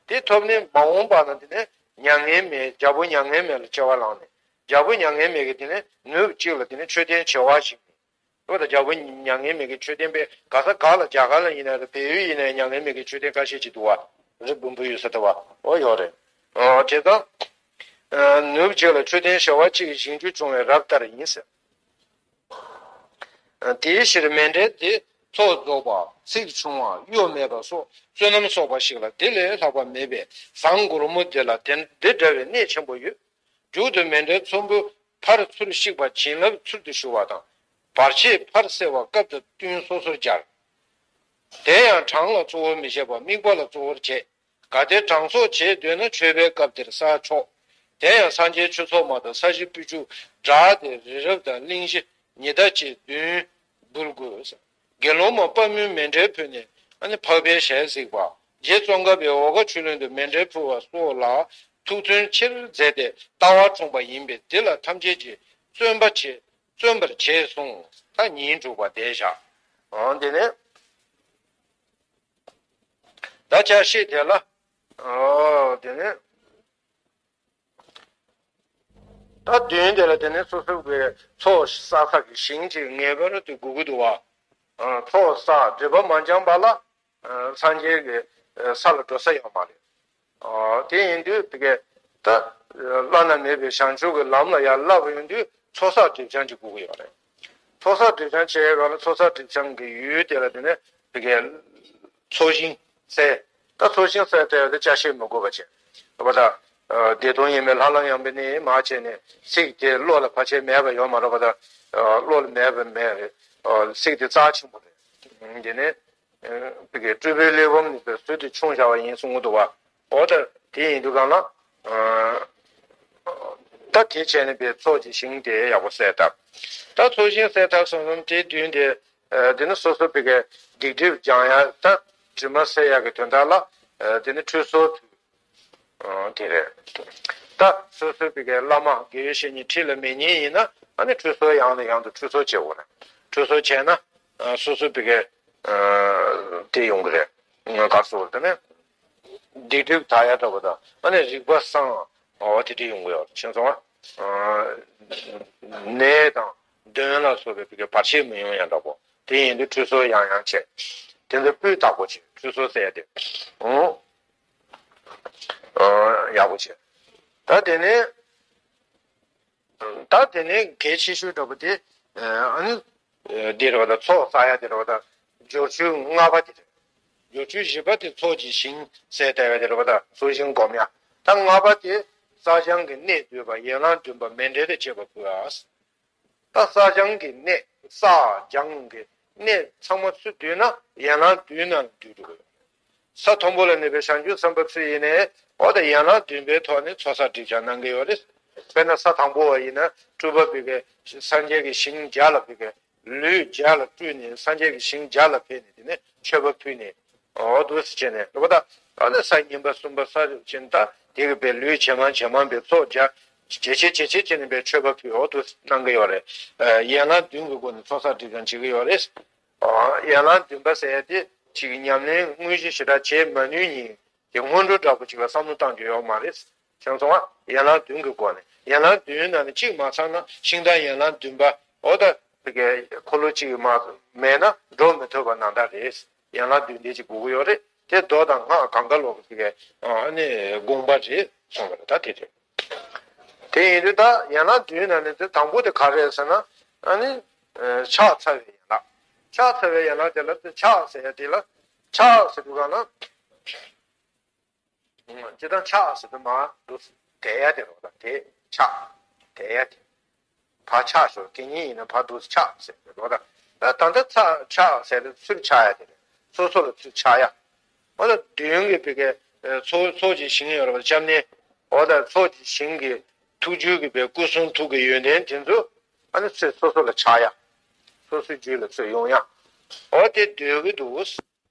དེ་ཐོབ་ནས་མ་འོངས་པ་ན་དེ་ནས་མྱ་ངན་མེད་རྒྱལ་པོ་མྱ་ངན་མེད་ལ་སྐྱེ་བ་བླངས་ནས་རྒྱལ་པོ་མྱ་ངན་མེད་ཀྱིས་དེ་ནས་ནུབ་གཅིག་ལ་དེ་ནས་མཆོད་རྟེན་བྱེ་བ་ཞིག་འོ་ད་རྒྱལ་པོ་མྱ་ངན་མེད་ཀྱི་མཆོད་རྟེན་པས་ག་ས་ག་ལ་རྒྱ་གར་ལ་ཡིན་ན་རེད་བལ་ཡུལ་ཡིན་ན་མྱ་ངན་མེད་ཀྱི་མཆོད་རྟེན་ཁ་ཤས་ཅིག་འདུག་བ། རི་འབུམ་པོ་ཡོད་ས་དེ་བ་འོ་ཡོད་རེད། འོ་དེ་དང་། ནུབ་གཅིག་ལ་མཆོད་རྟེན་བྱེ་བ་གཅིག་བཞེངས་རྒྱུ་བྱུང་བའི་རབ་ལྟར་ཡིན་ཟེར། དེའི་ཕྱིར་མཎྜལ་དེ་ཚོགས་རྫོགས་པ་ཚིག་ཆུང་བ་གཡོ་མེད་པ་སོགས་བསོད་ནམས་གསོག་པ་ཞིག་ལ་དེ་ལས་ལྷག་པ་མེད་པས་ཟངས་གུར་མོ་དེ་ལ་དེ་འདི་འདྲ་བའི་གནད་ཆེན་པོ་ཡོད། མཇུག་ཏུ་མཎྜལ་ཚོམ་བུ་ཕར་ཚུར་བཤིག་པ་བྱིན་རླབས་ཚུལ་དུ་ཞུ་བ་དང་། བར་ཆད་ཕར་སེལ་བ་སྐབས་དང་བསྟུན་སོ་སོར་སྦྱར། དེ་ཡང་གྲངས་ལ་གཙོ་བོར་མི་བྱེད་པར་དམིགས་པ་ལ་གཙོ་བོར་བྱེད། གལ་ཏེ་གྲངས་གསོག་བྱེད་འདོད་ན་མཆོད་པའི་སྐབས་དེར་བསགས་ཆོག་དེ་ཡང་སངས་རྒྱས་ཆོས་ཚོགས་མ་དང་ས་གཞི་སྤོས་ཆུ་སྦྲགས་ཏེ་རི་རབ་དང་གླིང་བཞི་ཉི་ཟླ་བཅས་བདུན་འབུལ་དགོས། དགེ་སློང་མ་དཔའ་མོས་མཎྜལ་ཕུལ་ནས་ཨ་ནི་འཕགས་པའི་ཞལ་གཟིགས་པ། རྗེ་ཙོང་ཁ་པས་འོལ་ཁ་ཆོས་གླིང་དུ་མཎྜལ་ཕུལ་བ་སོགས་ལ་ཐུགས་བརྩོན་ཆེར་མཛད་དེ་ལྟ་བ་འཁྲུངས་པ་ཡིན་པས་འདི་ལ་ཐམས་ཅད་ཀྱིས་བརྩོན་པ་བྱེད་བརྩོན་པར་བྱས་གསུངས། ད་ཉིན་དྲུག་པ་བསྡད་བཞག་འོ་འདི་ནས་ད་ཆ་ཤས་དེ་ལ་འོ་འདི་ནས། ད་མདུན་དེ་ལ་དེ་ནས་སོ་སོ་གི་ཚོགས་བསགས་ས་གི་ཞིང་གཅིག་ངེས་པར་དུ་དགོས་ཀྱི་འདུག་བ། ཚོགས་བསགས་སྒྲིབ་པ་མ་འཇོམས་པ་ལ་སངས་རྒྱས་ཀྱི་ས་ལ་འགྲོ་ས་ཡོད་མ་རེད། དེ་ཡིན་དུས་དེ་གས་ད་བླ་ན་མེད་པའི་བྱང་ཆུབ་ཀྱི་ལམ་ལ་ཡར་བསླབ་པ་ཡིན་དུས་ཚོགས་བསགས་སྒྲིབ་སྦྱང་གཅིག་དགོས་ཀྱི་ཡོད་རེད། ཚོགས་བསགས་སྒྲིབ་སྦྱང་བྱེད་ཡས་ག་ལ་ཚོགས་བསགས་སྒྲིབ་སྦྱང་གི་ཡུལ་དེ་ལ་དེ་ནས་དེ་གས་ཚོགས་ཞིང་གསལ། ད་ཚོགས་ཞིང་གསལ་བཏབ་ཡག་དེ་ཅ་ཤེས་མི་དགོས་པ་བྱས། རེད་པ་ད། བདེ་སྟོང་ཡེ་མེད་ལྷ་ལམ་ཡངས་པའི་གནས་མ་བྱས་ནས་ཚིག་དེ་བློ་ལ་བར་ཆད་མེད་པ་ཡོད་མ་རེད་པ་ད། བློ་ལ་མེད་པ་མེད་རེད། ཚིག་དེ་རྩ་ཆེན་པོ་རེད། དེ་ནས་བི་གའི་སྤྲུལ་པའི་གླེགས་བམ་ནི་པའི་ཚུལ་དུ་ཕྱུང་བཞག་པ་ཡིན་གསུང་གི་འདུག་བ། འོ་ད་དེ་ཡིན་དུས་གང་ལ། ད་དེ་བྱས་ནས་པའི་ཚོགས་ཀྱི་ཞིང་དེ་ཡག་པོ་གསལ་བཏབ། ད་ཚོགས་ཞིང་གསལ་བཏབ་སོང་ཙང་དེ་མདུན་དེ། དེ་ནི་སོ་སོ་བི་གའི་སྡིག་སྒྲིབ་སྦྱང་ཡག་ད་དྲི་མ་སེལ་ཡག་གི་དོན་དག་ལ། དེ་ནི་ཁྲུས་གསོལ་དུས། དེ་རེད། ད་སོ་སོ་བི་གའི་བླ་མ་དགེ་བའི་བཤེས་གཉེན་ཁྲི་ལ་མེད་མཁན་ཡིན་ན་ཨ་ནི་ཁྲུས་གསོལ་ཡང་ནས་ཡང་དུ་ཁྲུས་གསོལ་བྱེད་དགོས་རེད། ཁྲུས་གསོལ་བྱས་ན་སོ་སོ་བི་གའི་དེ་ཡོང་གི་རེད། ག་རེ་ཟེར་དགོས་རེད་ད་ནི། སྡིག་སྒྲིབ་དག་ཡག་འདྲ་པོ་དང་ཨ་ནི་རིག་པ་སངས་འོ་དེ་འདྲ་ཡོང་གི་ཡོད་རེད་ཤེས་སོང་ཨ། ནད་དང་གདོན་ལ་སོགས་པའི་བར་ཆད་མི་ཡོང་ཡག་འདྲ་པོ་དེ་ཡིན་དུས་ཁྲུས་གསོལ་ཡང་ཡང་བྱས། དེ་ཚོ་སྤུས་དག་པོ་བྱས་ཁྲུས་གསོལ་ཟེར་ཡག་དེ་འོང་ཡག་པོ་བྱས། ད་དེ་ནས། ད་དེ་ནས་གལ་ཆེ་ཤོས་འདྲ་པོ་དེ་ཨ་ནི་འདི་རེད་པ་ད་ཚོགས་བསགས་ཡག་དེ་རེད་པ་ད་སྦྱོར་ཆུ་ལྔ་པ་དེ་རེད། སྦྱོར་ཆུ་བཞི་པ་དེ་ཚོགས་ཀྱི་ཞིང་གསལ་བཏབ་ཡག་དེ་རེད་པ་ད་ཚོགས་ཞིང་སྒོམ་ཡག་ད་ལྔ་པ་དེ་བསགས་སྦྱང་གི་གནད་བསྡུས་པ་ཡན་ལག་བདུན་པ་མཎྜལ་དང་བཅས་པ་དགོས། ད་བསགས་སྦྱང་གི་གནད་བསགས་སྦྱང་གི་གནད་ཚང་མ་ཚུར་བསྡུས་ན་ཡན་ལག་བདུན་ནང་བསྡུས་འགྲོ་གི་ཡོད། ས་དང་པོ་ལ་གནས་པའི་བྱང་ཆུབ་སེམས་དཔའ་ཚུ་ཡིན་ནའི་འོ་ད་ཡན་ལག་བདུན་པའི་ཐོག་ནས་ཚོགས་བསགས་སྒྲིབ་སྦྱང་གནང་གི་ཡོད་རེད། དཔེར་ན་ས་དང་པོ་བ་ཡིན་ན་སྤྲུལ་པ་བི་གའི་སངས་རྒྱས་ཀྱི་ཞིང་བརྒྱ་ལ་བི་གའི་ ལུས་བརྒྱ་ལ་སྤྲུལ་ནས་སངས་རྒྱས་ཀྱི་ཞིང་བརྒྱ་ལ་ཕེབས་ནས་དེ་ནས་མཆོད་པ་ཕུལ་ནས། འོ་འདུག་སེ་བྱས་ནས་རེད་པ། ད་ཨ་ནི་ས་གཉིས་པ་གསུམ་པ་ས་ཕྱིན་ད་དེ་གི་པའི་ལུས་ཇེ་མང་ཇེ་མང་པའི་ཚོགས་བརྒྱ་ཇེ་ཆེ་ཇེ་ཆེ་བྱས་ནས་པའི་མཆོད་པ་ཕུལ། འོ་འདུག་སེ་གནང་གི་ཡོད་རེད། ཡན་ལག་བདུན་གྱི་སྒོ་ནས་ཚོགས་བསགས་སྒྲིབ་སྦྱང་བྱེད་ཀྱི་ཡོད་རེད། ཡན་ལག་བདུན་པ་ཟེར་ཡ་དེ་གཅིག་གི་ཉམས་ལེན་དངོས་གཞི་ཞེ་དྲག་བྱེད་མ་ནུས་ཉིན་དེ་སྔོན་འགྲོ་འདྲ་པོ་ཅིག་ལ་བསམ་བློ་བཏང་རྒྱུ་ཡོད་མ་རེད། བྱས་ཙང་ཡན་ལག་བདུན་གྱི་སྒོ་ནས་ཡན་ལག་བདུན་ནང་ནས་གཅིག་མ་ཚང་ན་ཤིང་རྟ་ཡན་ལག་བདུན་པ། འོ་ད་དེ་གའི་འཁོར་ལོ་གཅིག་མ་མེད་ན་འགྲོ་མི་ཐུབ་པ་ནང་ལྟར་རེད། ཡན་ལག་བདུན་དེ་གཅིག་དགོས་ཀྱི་ཡོད་རེད། དེ་མདོ་དང་སྔགས་གང་ག་ལོག་གི་དེ་གའི་ཨ་ནི་དགོངས་པ་རེད་གསུངས་པ་རེད། ད་དེ་རེད། དེ་ཡིན་དུས་ད་ཡན་ལག་བདུན་ནང་ནས་དེ་དང་པོ་དེ་ག་རེ་རེད་ཟེར་ན། ཨ་ནི་ཕྱག་འཚལ་བའི་ཡན་ལག་ཕྱག་འཚལ་བའི་ཡན་ལག་དེ་ལ་དེ་ཕྱག་ཟེར་ཡ་དེ་ལ་ཕྱག་ཟེར་དུས་ག་ན། སྤྱིར་བཏང་ཕྱག་ཟེར་དུས་མ་འདུག་དེད་ཡ་དེ་རོ་ལ་དེ་ཕྱག་དེད་ཡ་དེ། ཕར་ཕྱག་ཞོག་དེ་གཉིས་ཡིན་ན་ཕར་འདུག་ཕྱག་ཟེར་དེ་རོ་ལ། ད་ད་ལྟ་ཚ་ཕྱག་ཟེར་དུས་ཚུར་ཕྱག་ཡ་དེ་རེད། སོ་སོ་ལ་ཚུར་ཕྱག་ཡ། འོ་ད་མདུན་གྱི་བི་གའི་ཚོགས་ཚོགས་ཀྱི་ཞིང་ཡོད་རེད་པ། སྐྱབས་གནས། འོ་ད་ཚོགས་ཀྱི་ཞིང་གི་ཐུགས་རྒྱུད་ཀྱི་བའི་སྐུ་གསུང་ཐུགས་ཀྱི་ཡོན་ཏན་དེ་ཚོ་ཨ་ནི་ཚུར་སོ་སོ་ལ་ཕྱག་ཡ། སོ་སོའི་རྒྱུད་ལ་ཚུར་ཡོང་ཡ། འོ་དེ་འདོད་ཀྱི་འདུག་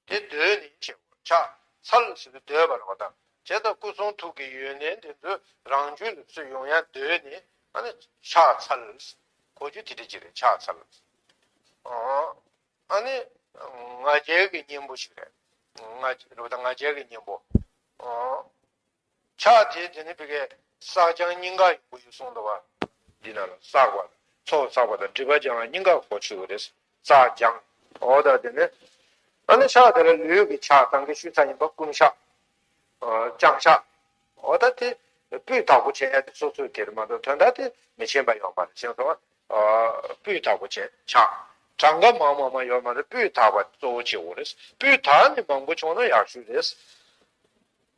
དེ་འདོད་ནས་བྱེད་དགོས། ཕྱག་འཚལ་ཟེར་དུས་འདོད་པ་རེད་པ། ད་བྱས་ཙང་སྐུ་གསུང་ཐུགས་ཀྱི་ཡོན་ཏན་དེ་ཚོ་རང་རྒྱུད་ལ་ཚུར་ཡོང་ཡ་འདོད་ནས་ཨ་ནི་ཕྱག་འཚལ། གོ་རྒྱུ་དེ་འདྲ་ཅིག་རེད། ཕྱག་འཚལ། ཨ་ནི་ང་རྒྱལ་གྱི་གཉེན་པོ་ཞིག་རེད། ང་རྒྱལ་རེད་པ། ད་ང་རྒྱལ་གྱི་གཉེན་པོ། ཕྱག་དེ་དེ་ནི་བི་གའི་བསགས་སྦྱང་སྙིང་ག་ཡོང་གི་ཡོད་གསུངས་འདུག་པ། འདི་ནང་ལ་བསགས་པ། ཚོགས་བསགས་པ་དང་སྒྲིབ་པ་སྦྱང་བ་སྙིང་ག་གོ་ཆོད་ཀྱི་རེད། བསགས་སྦྱང་། འོ་ད་དེ་ནི། ཨ་ནི་ཕྱག་དེ་ལ་ལུས་ཀྱི་ཕྱག་ད་གིན་ཞུས་ཚར་ཡིན་པ། བསྐུམ་ཕྱག་བརྐྱང་ཕྱག་འོ་ད་དེ་སྤུས་དག་པོ་བྱས་ཡ་དེ་སོ་སོའི་དེ་རེད་མ་གཏོགས་དོན་དག་དེ་མི་ཤེས་པ་ཡོད་མ་རེད། བྱས་ཙང་སྤུས་དག་པོ་བྱས་ཕྱག་གྲངས་ཀ་མང་མང་མང་ཡོད་མ་རེད། སྤུས་དག་པ་གཙོ་བོ་བྱེད་དགོས་རེད། སྤུས་དག་ནི་མང་པོ་བྱུང་ན་ཡག་ཤོས་རེད།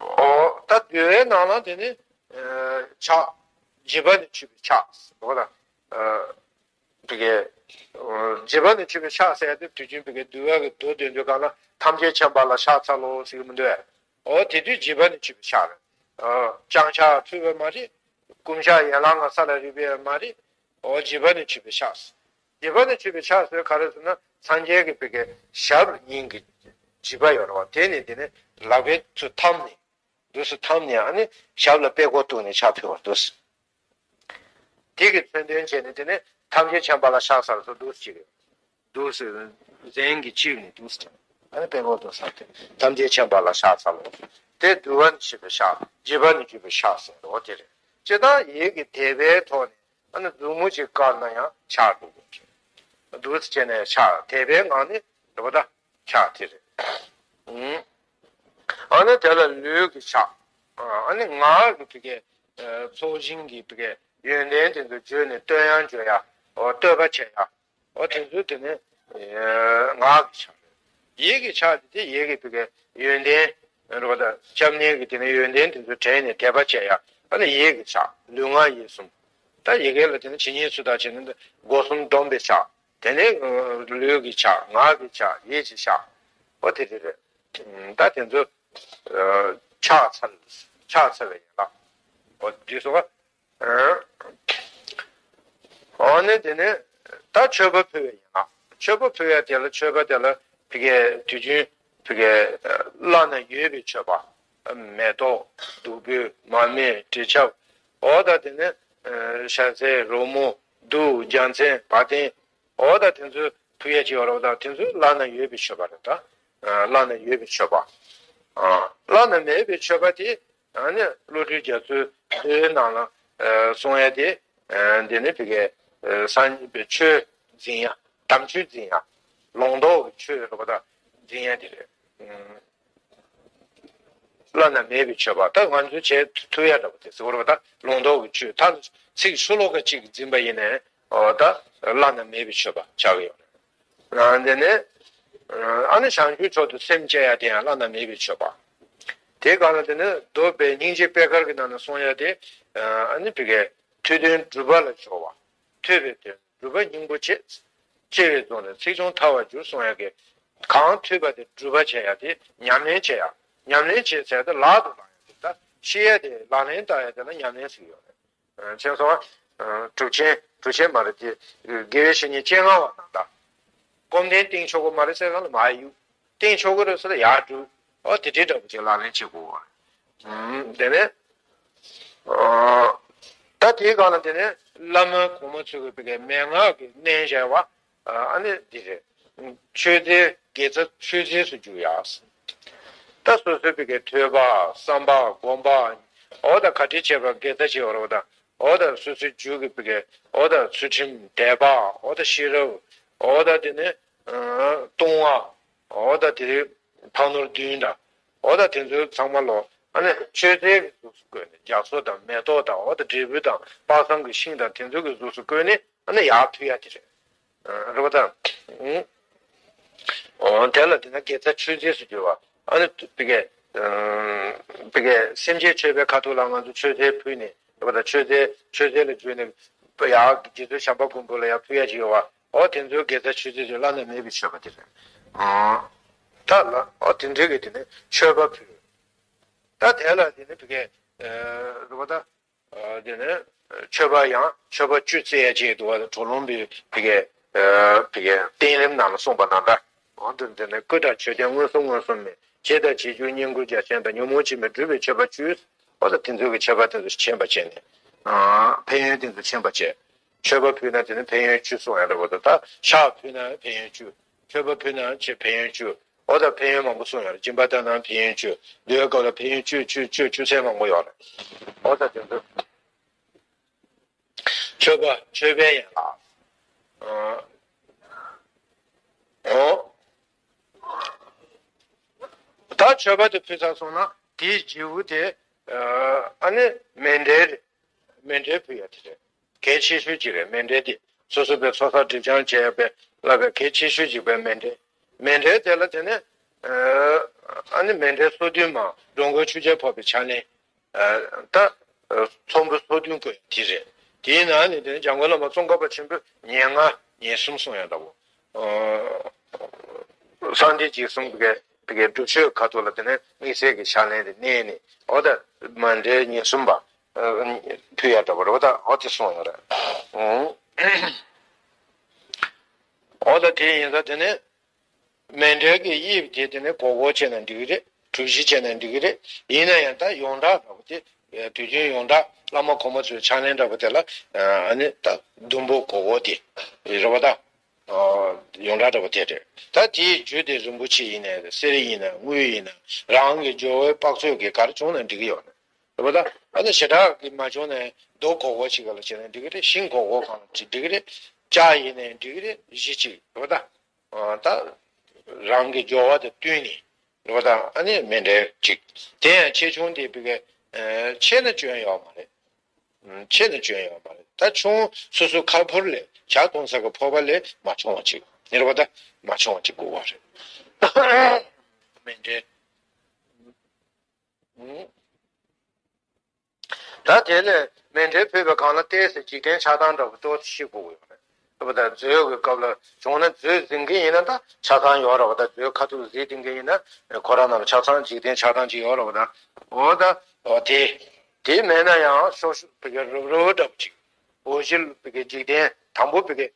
འོ་ད་འདོད་པའི་ནང་ལ་དེ་ནི་ཕྱག་བགྱིས་པ་ནི་མཆོད་པའི་ཕྱག་འོ་ད། བི་གའི། བགྱིས་པ་ནི་མཆོད་པའི་ཕྱག་ཟེར་ཡ་དེ་དུས་རྒྱུན་བི་གའི་འདུལ་བ་གི་མདོ་འདོན་དུས་གང་ལ་ཐམས་ཅད་མཁྱེན་པ་ལ་ཕྱག་འཚལ་ལོ་ཟེར་གི་མི་འདུག་གས། འོ་དེ་དུས་བགྱིས་པ་ནི་མཆོད་པའི་ཕྱག་རེད། བརྐྱང་ཕྱག་ཕུལ་བ་མ་རེད། བསྐུམ་ཕྱག་ཡན་ལག་ལྔ་ས་ལ་རེག་པ་མ་རེད། འོ་བགྱིས་པ་ནི་མཆོད་པའི་ཕྱག་བགྱིས་པ་ནི་མཆོད་པའི་ཕྱག་ཟེར་ག་རེ་ཟེར་ན་སངས་རྒྱས་ཀྱི་བི་གའི་ཞབས་ལ་སྙིང་གི་བགྱིས་པ་ཡོད་རེད་པ། དེ་ནི་དེ་ནི་ལག་པའི་ཚུར་འཐམས་ནས། འདུག་སེ་འཐམས་ནས་ཨ་ནི་ཞབས་ལ་པད་ཀོ་གཏུགས་ནས་ཕྱག་ཕུལ་བ་འདུག་སེ། དེ་གི་མཚོན་དོན་བྱས་ནས་དེ་ནས་ཐམས་ཅད་མཁྱེན་པ་ལ་ཕྱག་འཚལ་ལོ་འདུག་སེ་བྱེད་ཀྱི་ཡོད། འདུག་སེ་གཟན་གྱི་ལྕེ་ནས་འདུག་སེ་ཨ་ནི་པད་ཀོ་གཏུགས་ས་དེ་ཐམས་ཅད་མཁྱེན་པ་ལ་ཕྱག་འཚལ་ལོ། དེ་འདུལ་བ་ནི་བྱེད་པའི་ཕྱག་བགྱིས་པ་ནི་བགྱིད་པའི་ཕྱག་ཟེར་འོ་དེ་རེད། ཇི་ལྟར་ཡིད་ཀྱི་དད་པའི་ཐོག་ནས་ཨ་ནི་མཛུབ་མོ་གཅིག་བཀར་ན་ཡང་ཕྱག་འགྲུབ་ཀྱི་རེད། འདུག་སེ་བྱས་ནས་ཕྱག་དད་པའི་ངང་ནས་འགྲུབ་པ་ད། ཕྱག་དེ་རེད། ཨ་ནི་དེ་ལ་ལུས་ཀྱི་ཕྱག་ཨ་ནི་ངག་གི་བི་གའི་ཚོགས་ཞིང་གི་བི་གའི་ཡོན་ཏན་དེ་ཚོ་བརྗོད་ནས་བསྟོད་དབྱངས་བརྗོད་ཡ། འོ་བསྟོད་པ་བྱེད་ཡ། འོ་དེ་ཚོ་དེ་ནི་ངག་གི་ཕྱག་རེད། ཡིད་ཀྱི་ཕྱག་དེ་དེ་ཡིད་ཀྱི་བི་གའི་ཡོན་ཏན་རེད་པ། ད་སྐྱབས་གནས་ཀྱི་དེ་ནི་ཡོན་ཏན་དེ་ཚོ་དྲན་ནས་དད་པ་བྱེད་ཡ། ཨ་ནི་ཡིད་ཀྱི་ཕྱག་ལུས་ངག་ཡིད་གསུམ། ད་ཡི་གེ་ལ་དེ་ནི་ཇི་སྙེད་སུ་དག་བྱས་ནས་སྒོ་གསུམ་སྡོམ་པའི་ཕྱག་དེ་ནས་ལུས་ཀྱི་ཕྱག་ངག་གི་ཕྱག་ཡིད་ཀྱི་ཕྱག་འོ་དེ་རེ་རེ། ད་དེ་ཚོ་ཕྱག་འཚལ། ཕྱག་འཚལ་བའི་ཡན་ལག་འོ་འདི་སོ། འོ་ནི་དེ་ནས་ད་མཆོད་པ་ཕུལ་བའི་ཡན་ལག་མཆོད་པ་ཕུལ་ཡ་དེ་ལ་མཆོད་པ་དེ་ལ་བི་གའི་དུས་རྒྱུན་བི་གའི་བླ་ན་ཡོད་པའི་མཆོད་པ། མེ་ཏོག་བདུག་སྤོས་མར་མེ་དྲི་ཆབ། འོ་ད་དེ་ནས་ཞལ་ཟས་རོལ་མོ་གདུགས་རྒྱལ་མཚན་བ་དན། འོ་ད་དེ་ཚོ་ཕུལ་ཡ་ཅིག་ཡོད་རེད་པ། ད་དེ་ཚོ་བླ་ན་ཡོད་པའི་མཆོད་པ་རེད། ད་བླ་ན་ཡོད་པའི་མཆོད་པ། བླ་ན་མེད་པའི་མཆོད་པ་དེ་ནི་བློ་གྲོས་རྒྱ་མཚོའི་མདོའི་ནང་ལ་གསུང་ཡ་དེ། འདི་ནི་བི་གའི་སངས་རྒྱས་པའི་ཆོས་འཛིན་ཡ། དམ་ཆོས་འཛིན་ཡ། ལུང་རྟོགས་ཀྱི་ཆོས་རེད་པ། ད་འཛིན་ཡ་དེ་རེད། བླ་ན་མེད་པའི་མཆོད་པ། ད་ང་ཚོས་བྱེད་ཐུབ་ཡ་འདྲ་པོ་དེ་ཟེར་བ་རེད་པ། ད་ལུང་རྟོགས་ཀྱི་ཆོས་ད་ཚིག་ཤོ་ལོ་ཀ་གཅིག་འཛིན་པ་ཡིན་ནའི་འོ་ད་བླ་ན་མེད་པའི་མཆོད་པ་ཆགས་ཀྱི་ཡོད་རེད། དེ་ནས་ཨ་ནི་བྱང་ཆུབ་མཆོག་ཏུ་སེམས་བསྐྱེད་ཡ་དེ་ཡང་བླ་ན་མེད་པའི་མཆོད་པ། དེ་གང་ལ་དེ་ནི་མདོ་པའི་སྙིང་རྗེ་པད་དཀར་གྱི་ནང་ན་གསུང་ཡ་དེ་ཨ་ནི་བི་གའི་ཐོས་དོན་སྒྲུབ་པ་ལ་སྦྱོར་བ། ཐོས་པའི་དོན། སྒྲུབ་པ་སྙིང་པོ་བྱེད། སྐྱེ་བའི་རྫོགས་ནས་ཚེགས་ཆུང་ཐར་བར་འགྱུར་གསུང་ཡ་གི། གང་ཐོས་པ་དེ་སྒྲུབ་པ་བྱེད་ཡ་དེ་ཉམས་ལེན་བྱེད་ཡ། ཉམས་ལེན་བྱེད་ཟེར་ཡ་དེ་ལག་ཏུ་བླང་ཡ་དེ། ད་ཤེས་ཡ་དེ་ལག་ལེན་བསྟར་ཡ་དེ་ལ་ཉམས་ལེན་ཟེར་གྱི་ཡོད་རེད། བྱས་སོང་། གྲུབ་ཆེན་གྲུབ་ཆེན་མ་རེད་དེ། དགེ་བའི་བཤེས་གཉེན་སྤྱན་སྔ་བ་རྣམས་དང་ སྐོམ་དོན་བསྟེན་ཆོག་གི་མ་རེད་ཟེར་གང་ལ་མ་གཡུག་བསྟེན་ཆོག་གི་རེད་ཟེར་ལ་ཡར་སྒྲུབ། ཨོ་དེ་འདྲའི་འདྲ་པོ་ཅིག་ལག་ལེན་བྱེད་དགོས་པ། ཨུམ། དེ་ནས་ཨོ་ད་དེའི་སྒང་ལ་དེ་ནས་བླ་མ་གོང་མ་ཚོས་ཀྱི་བི་གའི་མན་ངག་གི་རྣལ་འབྱོར་བ། ཨ་ནི་འདི་རེད། མཆོད་རྫས་དགེ་རྩ་མཆོད་རྫས་སུ་འཇུག་ཡག་ད་སོ་སོའི་བི་གའི་ཐོས་པ་བསམ་པ་སྒོམ་པ། ཨོ་ད་ག་འདྲ་བྱས་པ་དགེ་རྩ་བྱེད་པ་རེད་པ་ད། ཨོ་ད་སོ་སོའི་རྒྱུད་ཀྱི་བི་གའི་ཨོ་ད་ཚུལ་ཁྲིམས་དད་པ། ཨོ་ད་ཤེས་རབ། ཨོ་ད་དེ་ནས་ལྟུང་བ། ཨོ་ད་དེ་རིང་ཕ་ནོར་བདུན་འདྲ། ཨོ་ད་དེ་ཚོའི་ཚང་མ་ལོ། ཨ་ནི་མཆོད་རྫས་ཀྱི་གཟུགས་སུ་བཀོད་ནས་རྒྱ་མཚོ་དང་མེ་ཏོག་དང་། ཨོ་ད་འབྲས་བུ་དང་དཔག་བསམ་གྱི་ཤིང་དང་དེ་ཚོ་གི་གཟུགས་སུ་བཀོད་ནས་ཨ་ནི་ཡར་ཕུལ་ཡ་དེ་རེད། རེད་པ་ད། ཨོ་དེ་ལ་དེ་ན་དགེ་རྩ་མཆོད་རྫས་སུ་གྱུར་པ། ཨ་ནི་བི་གའི་བི་གའི་སེམས་ཅན་མཆོད་པའི་ཁ་ཐུག་ལ་ང་ཚོ་མཆོད་རྫས་ཕུལ་ནས། རེད་པ་ད། མཆོད་རྫས་མཆོད་རྫས་ལ་འཇུས་ནས་ཡར་རྗེ་བཙུན་བྱམས་པ་མགོན་པོ་ལ་ཡར་ཕུལ་ཡ་ཅིག་ཡོད་པ། ཨོ་དེ་ཚོའི་དགེ་རྩ་མཆོད་རྫས་ཚོས་བླ་ན་མེད་པའི་མཆོད་པ་དེ་རེད། ཨོ་ད་ལ་ཨོ་དེ་འདྲའི་གི་དེ་ནས་མཆོད་པ་ཕུལ། ད་དེ་ལ་དེ་ནས་བི་གའི་རེད་པ་ད། དེ་ནས་མཆོད་པ་ཡང་མཆོད་པ་བཅུ་བརྩི་ཡ་ཅིག་འདུག་པ། གྲོ་ལུང་པའི་བི་གའི་བི་གའི་བསྟན་རིམ་ནང་ལ་གསུངས་པ་ནང་ལྟར། འོ་དེ་དེ་ནས་སྐུ་དང་མཆོད་རྟེན་མངོན་སུམ་མངོན་སུམ་མེད། བྱད་དང་བྱི་ཅུང་བསྙེན་བཀུར་རྒྱ་ཆེན་དང་། ཉོན་མོངས་འཆི་མེད་སྒྲུབ་པའི་མཆོད་པ་བཅུ། འོ་ད་དེ་ཚོའི་གི་མཆོད་པ་དེ་ཚོ་ཕྱིན་པ་བྱས་ནས། ཕན་ཡོན་དེ་ཚོ་ཕྱིན་པ་བྱས། མཆོད་པ་ཕུལ་ན་དེ་ནི་ཕན་ཡོན་བཅུ་གསུངས་ཡ་འདྲ་པོ་འདུག་ད་ཕྱག་ཕུལ་ན་ཕན་ཡོན་བཅུ། མཆོད་པ་ཕུལ་ན་ཆེ་ཕན་ཡོན་བཅུ། འོ་ད་ཕན་ཡོན་མང་པོ་གསུངས་ཡོད་རེད། སྦྱིན་པ་བཏང་ན་ཕན་ཡོན་བཅུ། འདུལ་བའི་སྐབས་ལ་ཕན་ཡོན་བཅུ་བཅུ་བཅུ་བཅུ་ཚན་མང་པོ་ཡོད་རེད། འོ་ད་དེ་ཚོ་མཆོད་པ་མཆོད་པའི་ཡན་ལག་འོ་ད་མཆོད་པ་དེ་ཕུལ་ཚར་སོང་ན་དེའི་རྗེ་བོ་དེ་ཨ་ནི་མཎྜལ་རེད། མཎྜལ་ཕུལ་ཡ་དེ་རེད། གལ་ཆེ་ཤོས་ཅིག་རེད། མཎྜལ་དེ་སོ་སོ་པའི་ཚོགས་བསགས་སྒྲིབ་སྦྱང་བྱས་པའི་བསླབ་པའི་གལ་ཆེ་ཤོས་ཅིག་པའི་མཎྜལ། མཎྜལ་དེ་ལ་དེ་ནས་ཨ་ནི་མཎྜལ་སོ་བདུན་མ་འགྲོ་མགོན་ཆོས་རྒྱལ་འཕགས་པའི་ཕྱག་ལེན། ད་ཚོམ་བུ་སོ་བདུན་བཀོད་དེ་རེད། དེའི་ནང་ནས་དེ་ནས་འཇམ་མགོན་བླ་མ་ཙོང་ཁ་པ་ཆེན་པོས་ཉེར་ལྔ་ཉེར་གསུམ་གསུངས་ཡ་འདྲ་པོ། གསང་བདེ་འཇིགས་གསུམ་གྱི་གི་སྒྲུབ་མཆོད་ཁ་ཐུག་ལ་དེ་ནས་དམིགས་བསལ་གྱི་ཕྱག་ལེན་དེ་གནས་ནས། འོ་ད་མཎྜལ་ཉེར་གསུམ་པ་ཕུལ་ཡ་འདྲ་པོ་རེད་པ། ད་འོ་དེ་གསུངས་ཡོད་རེད། འོ་ད་དེ་ཡིན་ཙང་དེ་ནས་མཎྜལ་གྱི་དབྱིབས་དེ་དེ་ནས་སྒོར་སྒོར་བྱས་ན་འགྲིག་གི་རེད། གྲུ་བཞི་བྱས་ན་འགྲིག་གི་རེད། ཡིན་ན་ཡང་ད་ཡོངས་གྲགས་འདྲ་པོ་དེ་དུས་རྒྱུན་ཡོངས་གྲགས་བླ་མ་གོང་མ་ཚོའི་ཕྱག་ལེན་འདྲ་པོ་དེ་ལ་ཨ་ནི་ད་ཟླུམ་པོ་སྒོར་སྒོར་དེ་རེད་པ་ད། ཡོངས་གྲགས་འདྲ་པོ་དེ་རེད། ད་དེའི་རྒྱུ་དེ་རིན་པོ་ཆེ་ཡིན་ནའི་རེད། གསེར་ཡིན་ན་དངུལ་ཡིན་ན་རང་གི་འབྱོར་བའི་དཔག་ཚོད་ཀྱིས་ག་རེ་བྱུང་ན་འགྲིག་གི་ཡོད་རེད། རེད་པ་ད། ཨ་ནི་ཞེ་དྲག་གི་མ་བྱུང་ནའི་རྡོ་གོར་གོར་ཞིག་ག་ལ་བྱས་ན་འགྲིག་གི་རེད། ཤིང་གོར་གོར་གང་ལ་བྱས་འགྲིག་གི་རེད། ལྕགས་ཡིན་ནའི་འགྲིག་གི་རེད། གཞི་གཅིག་རེད་པ་ད། ཨ་ད་རང་གི་འབྱོར་བ་དང་བསྟུན་ནས་རེད་པ་ད། ཨ་ནི་མཎྜལ་གཅིག་དེ་ཡང་ཆེ་ཆུང་དེ་བི་གའི་ཆེ་ན་སྐྱོན་ཡོད་མ་རེད། ཆེ་ན་སྐྱོན་ཡོད་མ་རེད། ད་ཆུང་སོ་སོ་ཁ་ཕོར་ལས་ཇ་འཐུང་ས་གི་ཕོར་པ་ལས་མ་ཆུང་བ་ཅིག་ཡིན་རེད་པ་ད། མ་ཆུང་བ་ཅིག་དགོས་པ་རེད། མཎྜལ། ད་དེ་ལས་མཎྜལ་ཕུལ་བའི་སྒང་ལ་ཏོག་ཙམ་འཇིག་རྟེན་ཆགས་སྡང་འདྲ་པོ་ཏོག་ཙམ་ཞིག་དགོས་ཀྱི་ཡོད་རེད། རེད་པ་ད། མཛོད་ཀྱི་སྐབས་ལ་བྱུང་ན་མཛོད་འཛིན་མཁན་ཡིན་ན་ད་ཆགས་སྡང་ཡོད་རེད་པ་ད། མཛོད་ཁ་ཐུག་གཟིགས་བསྡད་མཁན་ཡིན་ན་ཁོ་རང་ནང་ལ་ཆགས་སྡང་འཇིག་རྟེན་ཆགས་སྡང་ཅིག་ཡོད་རེད་པ་ད། འོ་ད་འོ་དེ། དེ་མེད་ན་ཡང་ཤོག་ཤོག་བི་གའི་རུབ་རུབ་འདྲ་པོ་ཅིག་འོ་བཞི་བི་གའི་འཇིག་རྟེན་དང་པོ་བི་གའི་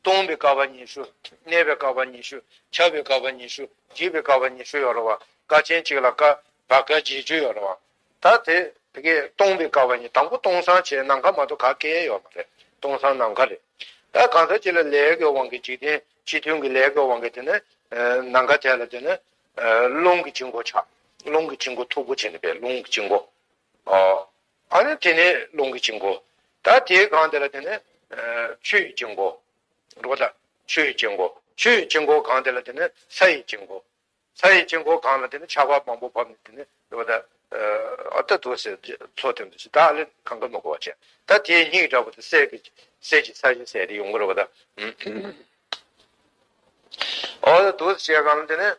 སྟོང་པའི་བསྐལ་པ་ཉི་ཤུ། གནས་པའི་བསྐལ་པ་ཉི་ཤུ། ཁྱབ་པའི་བསྐལ་པ་ཉི་ཤུ། འཇིག་པའི་བསྐལ་པ་ཉི་ཤུ་ཡོད་རེད་པ། བསྐལ་ཆེན་གཅིག་ལ་བསྐལ་བརྒྱ་བརྒྱད་ཅུ་ཡོད་རེད་པ། ད་དེ་བི་གའི་སྟོང་པའི་བསྐལ་པ་ཉི། དང་པོ་སྟོང་སང་བྱས། ནམ་མཁའ་མ་གཏོགས་ག་གེ་ཡོད་མ་རེད། སྟོང་སང་ནམ་མཁའ་རེད། ད་གང་ཟག་གཅིག་ལ་ལས་ཀྱི་དབང་གིས་འཇིག་རྟེན་སྤྱི་མཐུན་གྱི་ལས་ཀྱི་དབང་གིས་དེ་ནས་ནམ་མཁའ་དེ་ལ་དེ་ནས་རླུང་གི་དཀྱིལ་འཁོར་ཆགས། རླུང་གི་དཀྱིལ་འཁོར་མཐུག་པོ་བྱས་ནས་པའི་རླུང་གི་དཀྱིལ་འཁོར། ཨ་ནི་དེ་ནས་རླུང་གི་དཀྱིལ་འཁོར། ད་དེའི་སྒང་དེ་ལ་དེ་ནས་ཆུ་ཡི་དཀྱིལ་འཁོར། རེད་པ་ད། ཆུ་ཡི་དཀྱིལ་འཁོར། ཆུ་ཡི་དཀྱིལ་འཁོར་སྒང་དེ་ལ་དེ་ནས་ས་ཡི་དཀྱིལ་འཁོར། ས་ཡི་དཀྱིལ་འཁོར་སྒང་ལ་དེ་ནས་ཆར་པ་མང་པོ་བབས་ནས་དེ་ནས་རེད་པ་ད། ཨ་ད་དུ་ཟེར་ཚོ་དེ་འདུག་ཟེར། ད་ཨ་ལེ་གང་ག་མ་གོ་བ་བྱས། ད་དེའི་སྙིང་འདྲ་པོ་དེ་གསེར་གྱི་གསེར་གྱི་ས་གཞི་ཟེར་དེ་ཡོང་གི་རེད་པ་ད། ཨོ་ད་དུ་ཟེར་སྒང་ལ་དེ་ནས།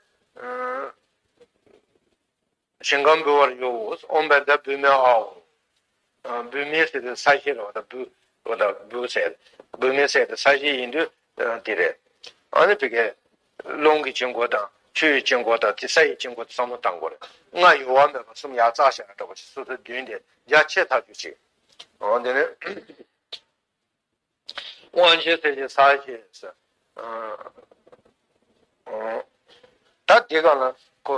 ཞིང་ཁམས་འབུལ་བར་འགྱུར། ཨོཾ་བཛྲ་བྷཱུ་མི་ཨཱཿཧཱུྃ། བྷཱུ་མི་ཟེར་དེ་ས་གཞི་རེད་པ་ད། བྷཱུ་རེད་པ་ད། བྷཱུ་ཟེར། བྷཱུ་མི་ཟེར་དེ་ས་གཞི་ཡིན་དུས་དེ་རེད། ཨ་ནི་བི་གའི་རླུང་གི་དཀྱིལ་འཁོར་དང་ཆུ་ཡི་དཀྱིལ་འཁོར་དང་དེ་ས་ཡི་དཀྱིལ་འཁོར་དེ་བསམ་བློ་བཏང་དགོས་རེད། ལྔ་ཡོད་པ་མེད་པ་གསུམ་ཡར་བཙགས་བཞག་ཡ་འདྲ་པོ་ཞིག་སོ་སོའི་མདུན་དེ་རྒྱ་ཆེ་ཐག་ཆོད་ཅིག་འོ་དེ་ནས། དབང་ཆེན་གསེར་གྱི་ས་གཞི་ཟེར། ད་དེ་ག་ལ་ཁོ་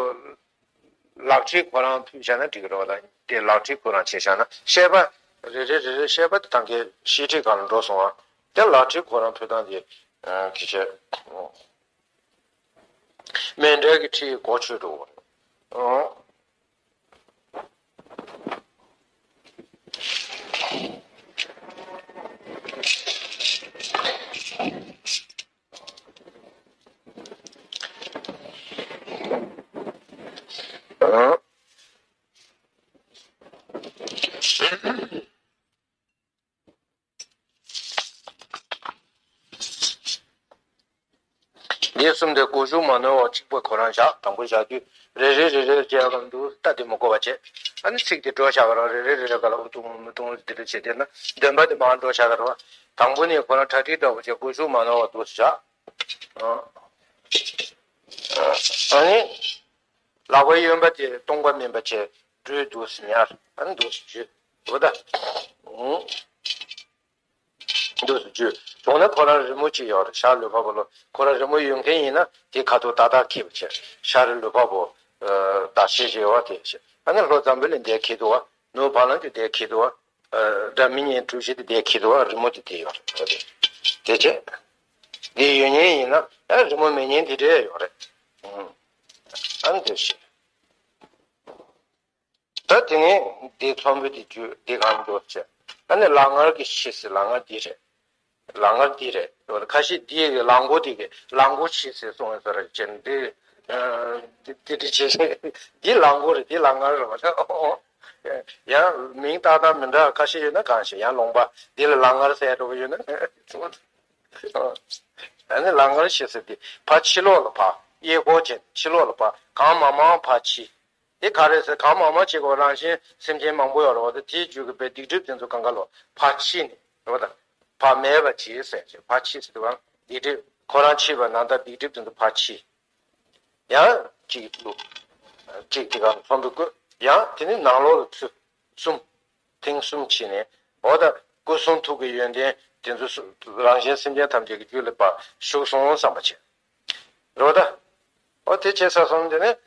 ལག་ཁྲིད་ཁོ་རང་ཕུལ་བྱས་ན་འགྲིག་གི་རེད་བ། ལ་དེ་ལག་ཁྲིད་ཁོ་རང་བྱས་བཞག་ན་བཤད་པ་རེ་རེ་རེ་རེ་བཤད་པ་དེ་ཐང་གའི་བཤད་ཁྲིད་ག་ལ་འགྲོ་སོང་བ། དེ་ལག་ཁྲིད་ཁོ་རང་ཕུལ་སྟངས་དེ་གི་བྱས། མཎྜལ་གྱི་ཁྲིད་གོ་ཆོད་འགྲོ། ཨོ། ཨོ། འདི་གསུམ་དེ་སྒོ་ཞུགས་མ་ནོར་བ་གཅིག་པ་ཁོ་རང་བཞག་དང་པོ་བཞག་དུས་རེ་རེ་རེ་རེ་རྒྱག་གམ་འདུག་ལྟ་དེ་མི་དགོས་པ་བྱས། ཨ་ནི་ཚིག་དེ་འགྲོ་བཞག་ག་ར་རེ་རེ་རེ་རེ་ག་ལ་ཨུ་ཐུང་མི་ཐུང་དེ་རེ་བྱས་དེ་ན་འདོན་པ་དེ་མར་འགྲོ་བཞག་ག་ར་བ། དང་པོ་ནས་ཁོ་རང་གྲ་སྒྲིག་འདྲ་པོ་བྱས་སྒོ་ཞུགས་མ་ནོར་བ་འདུག་བཞག་ཨ་ནི། ལག་པ་གཡོན་པ་དེ་སྟོང་པ་མིན་པ་བྱས་སྦྲུལ་འདུག་སེ་ཉར། ཨ་ནི་འདུག་སེ་འཇུས། འོ་ད། འདུག་སེ་འཇུས། བྱུང་ན་ཁོ་རང་རི་མོ་གཅིག་ཡོད་རེད། ཤར་ལུས་འཕགས་པོ་ལོ། ཁོ་རང་རི་མོ་ཡོད་མཁན་ཡིན་ན་དེ་ཁ་ཐུག་ཏག་ཏག་འཁྱེར་བ་བྱས། ཤར་ལུས་འཕགས་པོ་ད་ཤེས་བྱེད་བ་དེ་བྱས། ཨ་ནི་ལྷོ་འཛམ་བུ་གླིང་འདིར་འཁྱེར་འདུག་བ། ནུབ་བ་ལང་སྟེ་འདིར་འཁྱེར་འདུག་བ། སྒྲ་མི་སྙན་གྲུ་བཞི་དེ་འདིར་འཁྱེར་འདུག་བ། རི་མོ་དེ་དེ་ཡོད་རེད། འོ་དེ། དེ་བྱས། འདི་ཡོད་མཁན་ཡིན་ན་ཨ་རི་མོ་མེད་མཁན་དེ་འདྲ་ཡོད་རེད། ཨ་ནི་དེ་བྱས། ད་དེ་ནས་འདི་ཚོམ་བུ་འདི་བརྗོད། འདི་གང་འགྲོ་ཟེར། ཨ་ནི་ལག་ངར་གྱི་ཕྱི་ཟེར། ལག་ངར་འདི་རེད། ལག་ངར་འདི་རེད། ཁ་ཤས་འདི་གི་ལག་མགོ་འདི་གི་ལག་མགོ་ཕྱི་ཟེར་གསུངས་ཡོད་ས་རེད། ཅན་འདི་འདི་འདི་ཕྱི་ཟེར། འདི་ལག་མགོ་རེད། འདི་ལག་ངར་རེད་བ། ཡང་མིང་ཏག་ཏག་མི་འདྲ་ཁ་ཤས་ཡོད་ན་གང་ཤེས། ཡང་ལུང་པ་འདི་ལ་ལག་ངར་ཟེར་འགྲོ་གི་ཡོད་ན། ཨ་ནི་ལག་ངར་ཕྱི་ཟེར་འདི་ཕར་ཕྱི་ལོགས་ལ་ཕར་གཡས་སྐོར་བྱས་ཕྱི་ལོགས་ལ་ཕར་གང་མང་མང་ཕར་ཕྱི། དེ་ག་རེ་ཟེར། གང་མང་མང་བྱེད་དགོས། རང་གཞན་སེམས་ཅན་མང་པོ་ཡོད་རེད་བ། དེ་དེའི་རྒྱུད་ཀྱི་བའི་སྡིག་སྒྲིབ་དེ་ཚོ་གང་ག་ལོ་ཕར་ཕྱིས་ནས་རེད་བ། ད་ཕར་མེད་པ་བྱེད་ཟེར་བྱས། ཕར་ཕྱིས་ཟེར་དུས་སྡིག་སྒྲིབ་ཁོ་རང་ཕྱིས་པ་ན་ད་སྡིག་སྒྲིབ་དེ་ཚོ་ཕར་ཕྱིས། ཡང་གཅིག་བླུགས། གཅིག་དེ་ག་ཚོམ་བུ་བཀོད། ཡང་དེ་ནི་ནང་ལོགས་ལ་ཚུར་གསུམ། ཐེངས་གསུམ་ཕྱིས་ནས། འོ་ད་སྐུ་གསུང་ཐུགས་ཀྱི་ཡོན་ཏན་དེ་ཚོ་སུ་རང་གཞན་སེམས་ཅན་ཐམས་ཅད་ཀྱི་རྒྱུད་ལ་ཕར་ཞུགས་སོང་བསམ་པ་བྱས། རེད་བ་ད། ཨོ་དེ་བྱས་ཚར་སོང་། དེ་ནས་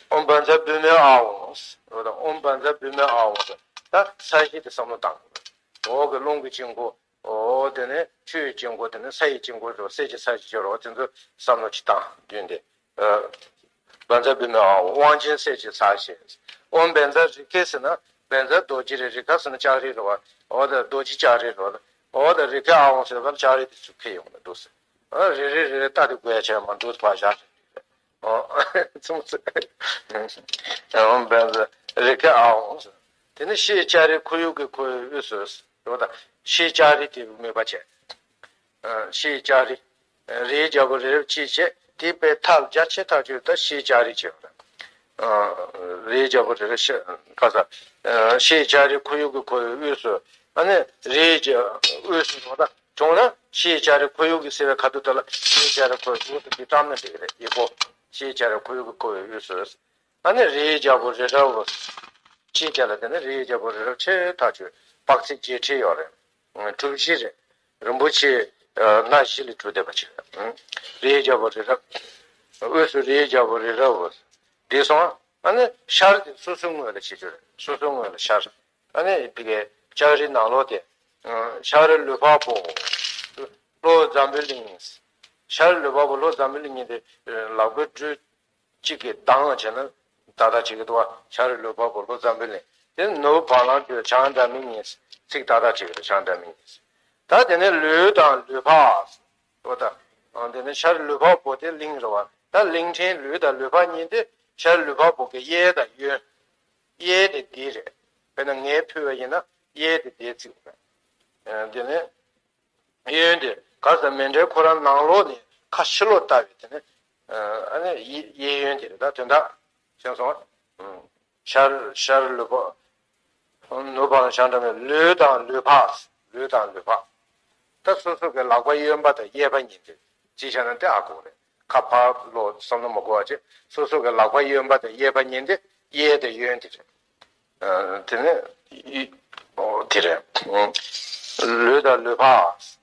ཨོཾ་བཛྲ་བྷཱུ་མི་ཨཱཿཧཱུྃ། རེད་བ་ད། ཨོཾ་བཛྲ་བྷཱུ་མི་ཨཱཿཧཱུྃ། ད་ས་གཞི་དེ་བསམ་བློ་བཏང་དགོས། འོག་གི་རླུང་གི་དཀྱིལ་འཁོར། ཨོ་དེ་ནས་ཆུ་ཡི་དཀྱིལ་འཁོར། དེ་ནས་ས་ཡི་དཀྱིལ་འཁོར་རེད་བ། གསེར་གྱི་ས་གཞི་ཅིག་ཡོད་རེད་བ། དེ་ཚོ་བསམ་བློ་ཅིག་བཏང་། མདུན་དེ། བཛྲ་བྷཱུ་མི་ཨཱཿཧཱུྃ། དབང་ཆེན་གསེར་གྱི་ས་གཞི། ཨོཾ་བཛྲ་རེ་ཁེ་ཟེར་ན་བཛྲ་རྡོ་རྗེ་རེད། རེ་ཁ་ཟེར་ན་ལྕགས་རི་རེད་བ། འོ་ད་རྡོ་རྗེ་ལྕགས་རི་རེད་བ། འོ་ད་རེ་ཁེ་ཨཱཿཧཱུྃ་ཟེར་ན་ལྕགས་རི་དེ་ཚུར་འཁྱེར་ཡོང་ན་འདུག་ཟེར། ཨ་རེ་རེ་རེ་རེ་ལྟ་དེ་དགོས་ཡ་བྱས་མ་འདུག་ཕར་བཞག་རེད། ཨོ་ཚུམ་ཚུ། ཨོཾ་བཛྲ་རེ་ཁེ་ཨཱཿཧཱུྃ་ཟེར། དེ་ནས་ཤེལ་ལྕགས་རི་ཁོར་ཡུག་གི་འཁོར་བའི་དབུས་སུ་ཟེར་བ་དང་། ཤེལ་ལྕགས་རི་དེ་དམིགས་པ་བྱས། ཨ་ཤེལ་ལྕགས་རི། རིའི་རྒྱལ་པོ་རི་རབ་གཅིག་བྱས། དེ་དཔེ་ཐག་རྒྱ་ཆེ་ཐག་ཆོད་ད་ཤེལ་ལྕགས་རི་བྱས་པ་དང་། ཨ་རིའི་རྒྱལ་པོ་རི་རབ་ཤེལ་ཁ་ས། ཨ་ཤེལ་ལྕགས་རི་ཁོར་ཡུག་གི་འཁོར་བའི་དབུས་སུ། ཨ་ནི་རིའི་རྒྱལ་དབུས་སུ་འགྲོ་ད་བྱུང་ན་ཤེལ་ལྕགས་རི་ཁོར་ཡུག་གི་ཟེར་བའི་ཁ་ཐུག་དེ་ལ་ཤེལ་ལྕགས་རི་ཁོར་ཡུག་དེ་བཀྲམ་ན་འགྲིག་གི་རེད། ཡིག་པོ། ཤེལ་ལྕགས་རི་ཁོར་ཡུག་གི་འཁོར་བའི་དབུས་སུ། ཨ་ནི་རིའི་རྒྱལ་པོ་རི་རབ་བོ། ཅེས་བྱ་ལ་དེ་ནི་རིའི་རྒྱལ་པོ་རི་རབ་ཆེ་ཐག་ཆོད་དཔག་ཚད་བརྒྱད་ཁྲི་ཡོད་རེད། གྲུ་བཞི་རེད། རིན་པོ་ཆེ་སྣ་བཞི་ལས་གྲུབ་བསྡད་པ་ཅིག་རེད། རིའི་རྒྱལ་པོ་རི་རབ། དབུས་སུ་རིའི་རྒྱལ་པོ་རི་རབ་བོ། དེ་སོང་ཨ་ནི་ཤར་དེ་སོ་སོའི་ངོས་ལ་བྱེད་རྒྱུ་རེད། སོ་སོའི་ངོས་ལ་ཤར། ཨ་ནི་དེ་གའི་ལྕགས་རི་ནང་ལོགས་དེ། ཤར་ལུས་འཕགས་པོ། ལྷོ་འཛམ་བུ་གླིང་། ཤར་ལུས་འཕགས་པོ་ལྷོ་འཛམ་བུ་གླིང་ཉིད་དེ་ལག་པའི་སྦྲུལ། གཅིག་གིས་ལྡང་བྱས་ན་ད་ལྟ་བྱེད་ཀྱི་འདུག་བ། ཤར་ལུས་འཕགས་པོ་ལྷོ་འཛམ་བུ་གླིང་། དེ་ནུབ་བ་ལང་སྟེ་བྱང་སྒྲ་མི་སྙན། ཚིག་ཏག་ཏག་བྱེད་ཀྱི་འདུག་བྱང་སྒྲ་མི་སྙན། ད་དེ་ནས་ལུས་དང་ལུས་འཕགས། འོ་ད། དེ་ནས་ཤར་ལུས་འཕགས་པོ་དེ་གླིང་རེད་བ། ད་གླིང་ཕྲན་ལུས་དང་ལུས་འཕགས་གཉིས་དེ་ཤར་ལུས་འཕགས་པོ་གི་གཡས་དང་གཡོན། གཡས་དེ་འདི་རེད། དཔེར་ན་ངས་ཕུལ་བ་ཡིན་ན་གཡས་དེ་འདི་བརྩིས་པ་རེད། དེ་ནས། གཡོན་དེ་ག་ཟེར་མཎྜལ་ཁོ་རང་ནང་ལོགས་ནས་ཁ་ཕྱི་ལོགས་ལྟ་བའི་དེ་ནི། ཨ་ནི་གཡས་གཡས་གཡོན་དེ་རེད། ད་དོན་དག་མཁྱེན་སོང་ཨ། ཤར་ཤར་ལུས་འཕགས། ནུབ་བ་ལང་སྟེ་བྱང་སྒྲ་མི་སྙན། ལུས་དང་ལུས་འཕགས། ལུས་དང་ལུས་འཕགས། ད་སོ་སོ་གི་ལག་པ་གཡོན་པ་དང་གཡས་པ་གཉིས་དེ་ཅི་བྱ་ན་དེ་ཨ་གོ་རེད། ཁ་ཕར་ལོག་བསམ་བློ་མ་འཁོར་བ་བྱས། སོ་སོ་གི་ལག་པ་གཡོན་པ་དང་གཡས་པ་གཉིས་དེ་གཡས་དང་གཡོན་དེ་རེད། ཨ་དེ་ནས་ཨོ་དེ་རེད། ལུས་དང་ལུས་འཕགས།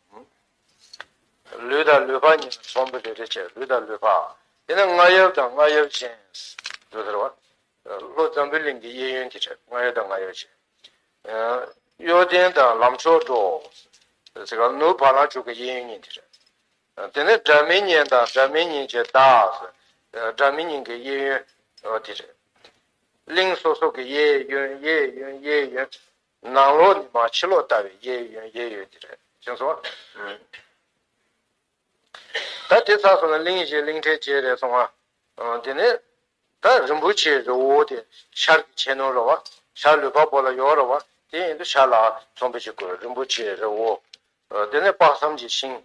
ལུས་དང་ལུས་འཕགས་གཉིས་ལ་ཚོམ་བུ་རེ་རེ་བྱས། ལུས་དང་ལུས་འཕགས། དེ་ནས་རྔ་ཡབ་དང་རྔ་ཡབ་གཞན་ཟེར་དུས་ཟེར་བ། ལྷོ་འཛམ་བུ་གླིང་གི་གཡས་གཡོན་དེ་རེད། རྔ་ཡབ་དང་རྔ་ཡབ་གཞན། གཡོ་ལྡན་དང་ལམ་མཆོག་འགྲོ་ཟེར་ག་ནུབ་བ་ལང་སྤྱོད་ཀྱི་གཡས་གཡོན་གཉིས་དེ་རེད། དེ་ནས་སྒྲ་མི་སྙན་དང་སྒྲ་མི་སྙན་གྱི་བདག་ཟེར། སྒྲ་མི་སྙན་གྱི་གཡས་གཡོན་དེ་རེད། གླིང་སོ་སོ་གི་གཡས་གཡོན་གཡས་གཡོན་གཡས་གཡོན། ནང་ལོགས་ཉི་མ་ཕྱི་ལོགས་ལྟ་བའི་གཡས་གཡོན་གཡས་གཡོན་དེ་རེད། ཤེས་སོང་། ད་དེ་ཚར་སོང་ན་གླིང་བཞི་གླིང་ཕྲན་བརྒྱད་རེད་སོང་ང་། དེ་ནས་ད་རིན་པོ་ཆེ་རི་བོ་དེ་ཤར་གྱི་ཆེ་ནོར་རེད་བ། ཤར་ལུས་འཕགས་པོ་ལ་ཡོད་རེད་བ། དེ་ཡིན་དུས་ཤར་ལ་ཚོམ་བུ་གཅིག་བཀོད། རིན་པོ་ཆེ་རི་བོ། དེ་ནས་དཔག་བསམ་གྱི་ཤིང་།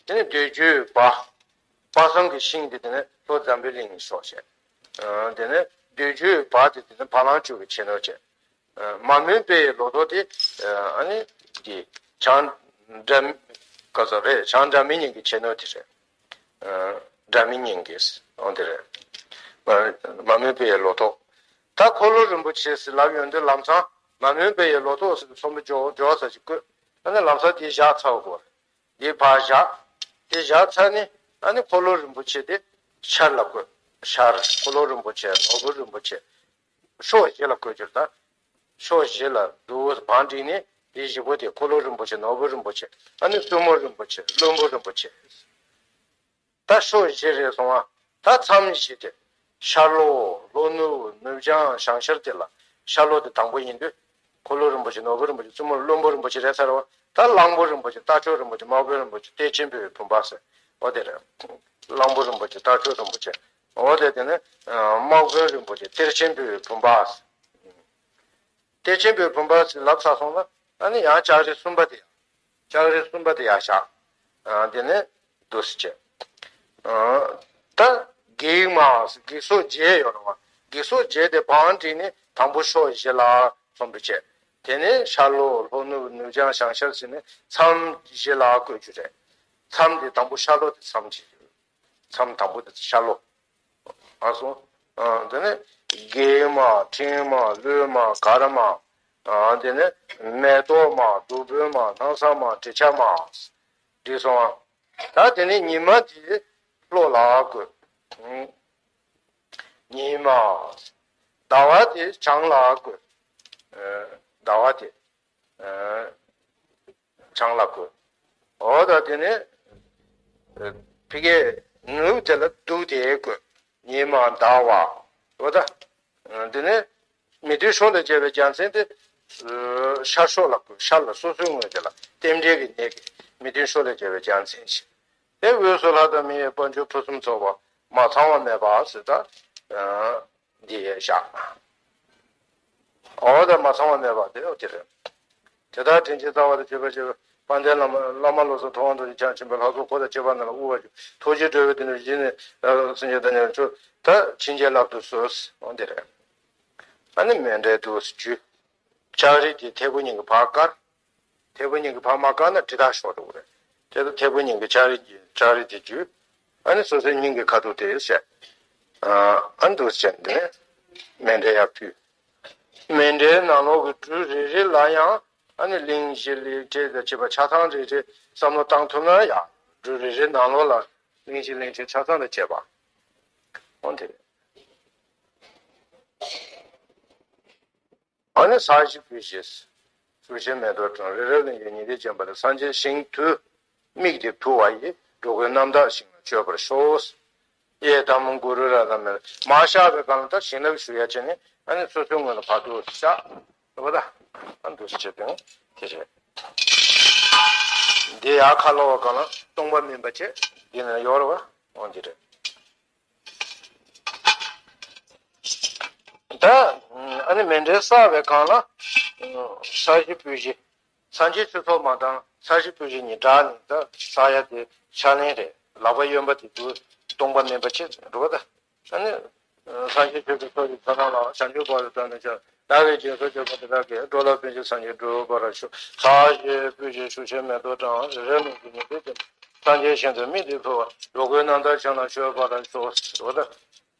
དེ་ནས་འདོད་འཇོའི་བ། དཔག་བསམ་གྱི་ཤིང་དེ་དེ་ནས་ལྷོ་འཛམ་བུ་གླིང་སོགས་བྱས། དེ་ནས་འདོད་འཇོའི་བ་དེ་དེ་ནས་བ་ལང་སྤྱོད་ཀྱི་ཆེ་ནོར་བྱས། མ་རྨོས་པའི་ལོ་ཏོག་དེ་ཨ་ནི་དེ་བྱང་སྒྲ་ག་ས་རེད། བྱང་སྒྲ་མི་སྙན་གྱི་ཆེ་ནོར་དེ་རེད། སྒྲ་མི་སྙན་གྱི་འོང་དེ་རེད། མ་རྨོས་པའི་ལོ་ཏོག་ད་འཁོར་ལོ་རིན་པོ་ཆེ་ཟེར་ལབ་ཡོང་དུས་ལམ་སང་མ་རྨོས་པའི་ལོ་ཏོག་ཟེར་ཚོམ་བུ་འཇོག་འཇོག་ས་ཞིག་བཀོད། ཨ་ནི་ལམ་སང་དེ་བཞག་ཚར་དགོས། འདི་ཕར་བཞག་དེ་བཞག་ཚར་ནས་ཨ་ནི་འཁོར་ལོ་རིན་པོ་ཆེ་དེ་ཤར་ལ་བཀོད། ཤར་འཁོར་ལོ་རིན་པོ་ཆེ། ནོར་བུ་རིན་པོ་ཆེ། ཕྱོགས་བཞི་ལ་བཀོད་རྒྱུ་ད། ཕྱོགས་བཞི་ལ་འདུག་བང་བསྒྲིགས་ནས་དེ་བཞི་པོ་དེ་འཁོར་ལོ་རིན་པོ་ཆེ། ནོར་བུ་རིན་པོ་ཆེ། ཨ་ནི་བཙུན་མོ་རིན་པོ་ཆེ། བློན་པོ་རིན་པོ་ཆེ། ད་ཕྱོགས་བཞི་རེད་སོང་ང་། ད་མཚམས་བཞི་དེ། ཤར་ལྷོ་ལྷོ་ནུབ་ནུབ་བྱང་བྱང་ཤར་དེ་ལ། ཤར་ལྷོ་དེ་དང་པོ་ཡིན་དུས། འཁོར་ལོ་རིན་པོ་ཆེ། ནོར་བུ་རིན་པོ་ཆེ། བཙུན་མོ། བློན་པོ་རིན་པོ་ཆེ་རེད་ཚར་བ། ད་གླང་པོ་རིན་པོ་ཆེ། རྟ་མཆོག་རིན་པོ་ཆེ། དམག་དཔོན་རིན་པོ་ཆེ། གཏེར་ཆེན་པོའི་བུམ་པ་ཟེར། འོ་དེ་རེད། གླང་པོ་རིན་པོ་ཆེ། རྟ་མཆོག་རིན་པོ་ཆེ། འོ་དེ་དེ་ནི་དམག་དཔོན་རིན་པོ་ཆེ། གཏེར་ཆེན་པོའི་བུམ་པ་ཟེར། གཏེར་ཆེན་པོའི་བུམ་པ་ཟེར་ལབ་ཚར་སོང་ན་ཨ་ནི་ཡང་ལྕགས་རི་གསུམ་པ་དེ། ལྕགས་རི་གསུམ་པ་དེ་ཡར་བཞག་ཨ་དེ་ནས་འདུག་སེ་བྱས། ཨ་ད་བགེགས་མ་ཟེར། བགེགས་སོགས་བརྒྱད་ཡོད་རེད་བ། བགེགས་སོགས་བརྒྱད་དེ་བང་བསྒྲིགས་ནས་དང་པོ་ཕྱོགས་བཞི་ལ་ཚོམ་བུ་བྱས། དེ་ནས་ཤར་ལྷོ་ལྷོ་ནུབ་ནུབ་བྱང་བྱང་ཤར་ཟེར་ནས་མཚམས་བཞི་ལ་བཀོད་རྒྱུ་རེད། མཚམས་དེ་དང་པོ་ཤར་ལྷོ་དེ་མཚམས་བྱེད་རྒྱུ། མཚམས་དང་པོ་དེ་ཤར་ལྷོ། ཨ་སོང་། ཨ་དེ་ནས་བགེགས་མ། ཕྲེང་མ། ལྷུང་མ། གར་མ། ཨ་དེ་ནས་མེ་ཏོག་མ། བདུག་སྤོས་མ། སྣང་གསལ་མ། དྲི་ཆབ་མ། འདི་སོང་། ད་དེ་ནས་ཉི་མ་དེ་ལྷོ་ལ་བཀོད། ཨ་ཉི་མ། ཟླ་བ་དེ་བྱང་ལ་བཀོད། ཨ་ཟླ་བ་དེ་ཨ་བྱང་ལ་བཀོད། འོ་ད་དེ་ནས་ཕ་གིའི་ནུབ་དེ་ལ་བདུག་སྟེ་བཀོད། ཉི་མ། ཟླ་བ། འོ་ད་དེ་ནས་མི་མཐུན་ཕྱོགས་ལས་བྱས་པའི་རྒྱལ་མཚན་དེ་ཤར་ཕྱོགས་ལ་བཀོད། ཤར་ལ་སོ་སོའི་ངོས་དེ་ལ་རྟེན་འབྲེལ་གྱི་གནས་ཀྱི་མི་མཐུན་ཕྱོགས་ལས་བྱས་པའི་རྒྱལ་མཚན་ཞིག་དེ་དབུས་སུ་ལྷ་དང་མི་ཡི་དཔལ་འབྱོར་ཕུན་སུམ་ཚོགས་པ། མ་ཚང་བ་མེད་པ་ཟེར་ད། འདི་ཡས་བཞག་འོ་ད་མ་ཚང་བ་མེད་པ་དེ་འོ་དེ་རེད། དེ་ལྟར་དྲིན་ཅན་རྩ་བ་དང་བཅས་པ་བཅས་པའི་དཔལ་ལྡན་བླ་མ། བླ་མ་བློ་བཟང་ཐུབ་དབང་རྡོ་རྗེ་འཆང་ཆེན་པོའི་ལྷ་ཚོགས་འཁོར་དང་བཅས་པ་རྣམས་ལ་དབུལ་བ་ཞུ། ཐུགས་རྗེས་སྤྲོས་པའི་དེ་ནས་གཞི་ནས་སེམས་ཅན་དང་མཉམ་པར་ཆོས་དང་བྱིན་གྱིས་བརླབ་ཏུ་གསོལ། འོ་དེ་རེད། ཨ་ནི་མཎྜལ་འདུག་སེ་བརྒྱུད། ལྕགས་རི་དེ་ཐལ་བུ་གཉིས་ཀྱི་བར་བཀར། ཐལ་བུ་གཉིས་ཀྱི་བར་མ་བཀར་ན་གྲི་ཐག་ཤོར་འགྲོ་གི་རེད། དེ་ལྟར་ཐལ་བུ་གཉིས་ཀྱི་ལྕགས་རི་གི་ལྕགས་རི་དེ་བརྒྱུད། ཨ་ནི་སོ་སོའི་སྙིང་གི་ཁ་ཐུག་དེ་བཤད། ཨ་ཨ་འདུག་སེ་བྱས་ནས་མཎྜལ་ཡར་ཕུལ། མཎྜལ་ནང་ལོགས་ཀྱི་འབྲུ་རེ་རེ་ལ་ཡང་ཨ་ནི་གླིང་བཞི་གླིང་ཕྲན་དང་བཅས་པ་ཆ་ཚང་རེ་རེ་བསམ་བློ་བཏང་ཐུབ་ན་ཡང་འབྲུ་རེ་རེ་ནང་ལོགས་ལ་གླིང་བཞི་གླིང་ཕྲན་ཆ་ཚང་དང་བཅས་པ། འོ་དེ་རེད། ཨ་ནི་ས་གཞི་སྤོས་ཀྱི་ཤུགས་ཆེན་མེ་ཏོག་དང་། རི་རབ་གླིང་བཞི་ཉི་ཟླས་བརྒྱན་པ་ལ། སངས་རྒྱས་ཞིང་དུ་དམིགས་ཏེ་ཕུལ་བ་ཡིས། འགྲོ་ཀུན་རྣམ་དག་ཞིང་ལ་སྤྱོད་པར་ཤོག་ཡི་དམ་གུ་རུ་རཏྣ་མེ། མར་བཞག་པའི་སྒང་ལ་ད་བྱིན་རླབས་ཞུ་ཡ་བྱས་ནས་ཨ་ནི་སོ་སོའི་ངོས་ལ་བར་དུ་བཞག་རེད་པ། ད་ཨ་འདུག་སེ་བྱས་དོན་དེ་རེད། འདི་ཡར་ཁ་ལོ་བ་སྒང་ལ་སྟོང་པ་སྨིན་པ་བྱས། འདི་ནས་ཡོད་རེད་པ། འོ་འདི་རེད། ད་ཨ་ནི་མཎྜལ་བསགས་པའི་སྒང་ལ་ས་གཞི་སྤོས་ཀྱི། སངས་རྒྱས་ཆོས་ཚོགས་མ་བཏང་ས་གཞི་སྤོས་ཀྱི་གཉིས་སྦྲགས་ནས་ད་བསགས་ཡ་དེ་ཕྱག་ལེན་རེད། ལག་པ་གཡོན་པ་དེ་དུས་སྟོང་པ་སྨིན་པ་བྱེད་འགྲོ་བ། ད་ཨ་ནི་སངས་རྒྱས་ཆོས་ཀྱི་ཚོགས་ཀྱི་ཚོགས་རྣམས་ལ། བྱང་ཆུབ་བར་དུ་བདག་ནི་སྐྱབས། བདག་གིས་སྦྱིན་སོགས་བགྱིས་པ་དེ་དག་གིས། འགྲོ་ལ་ཕན་ཕྱིར་སངས་རྒྱས་འགྲུབ་པར་ཤོག་ས་གཞི་སྤོས་ཀྱི་ཤུགས་ཆེན་མེ་ཏོག་དང་། རི་རབ་གླིང་བཞི་ཉི་ཟླས་བརྒྱན་པ། སངས་རྒྱས་ཞིང་དུ་དམིགས་ཏེ་ཕུལ་བ། འགྲོ་ཀུན་རྣམ་དག་ཞིང་ལ་སྤྱོད་པར་ཤོག་ཟེར་བ་ད།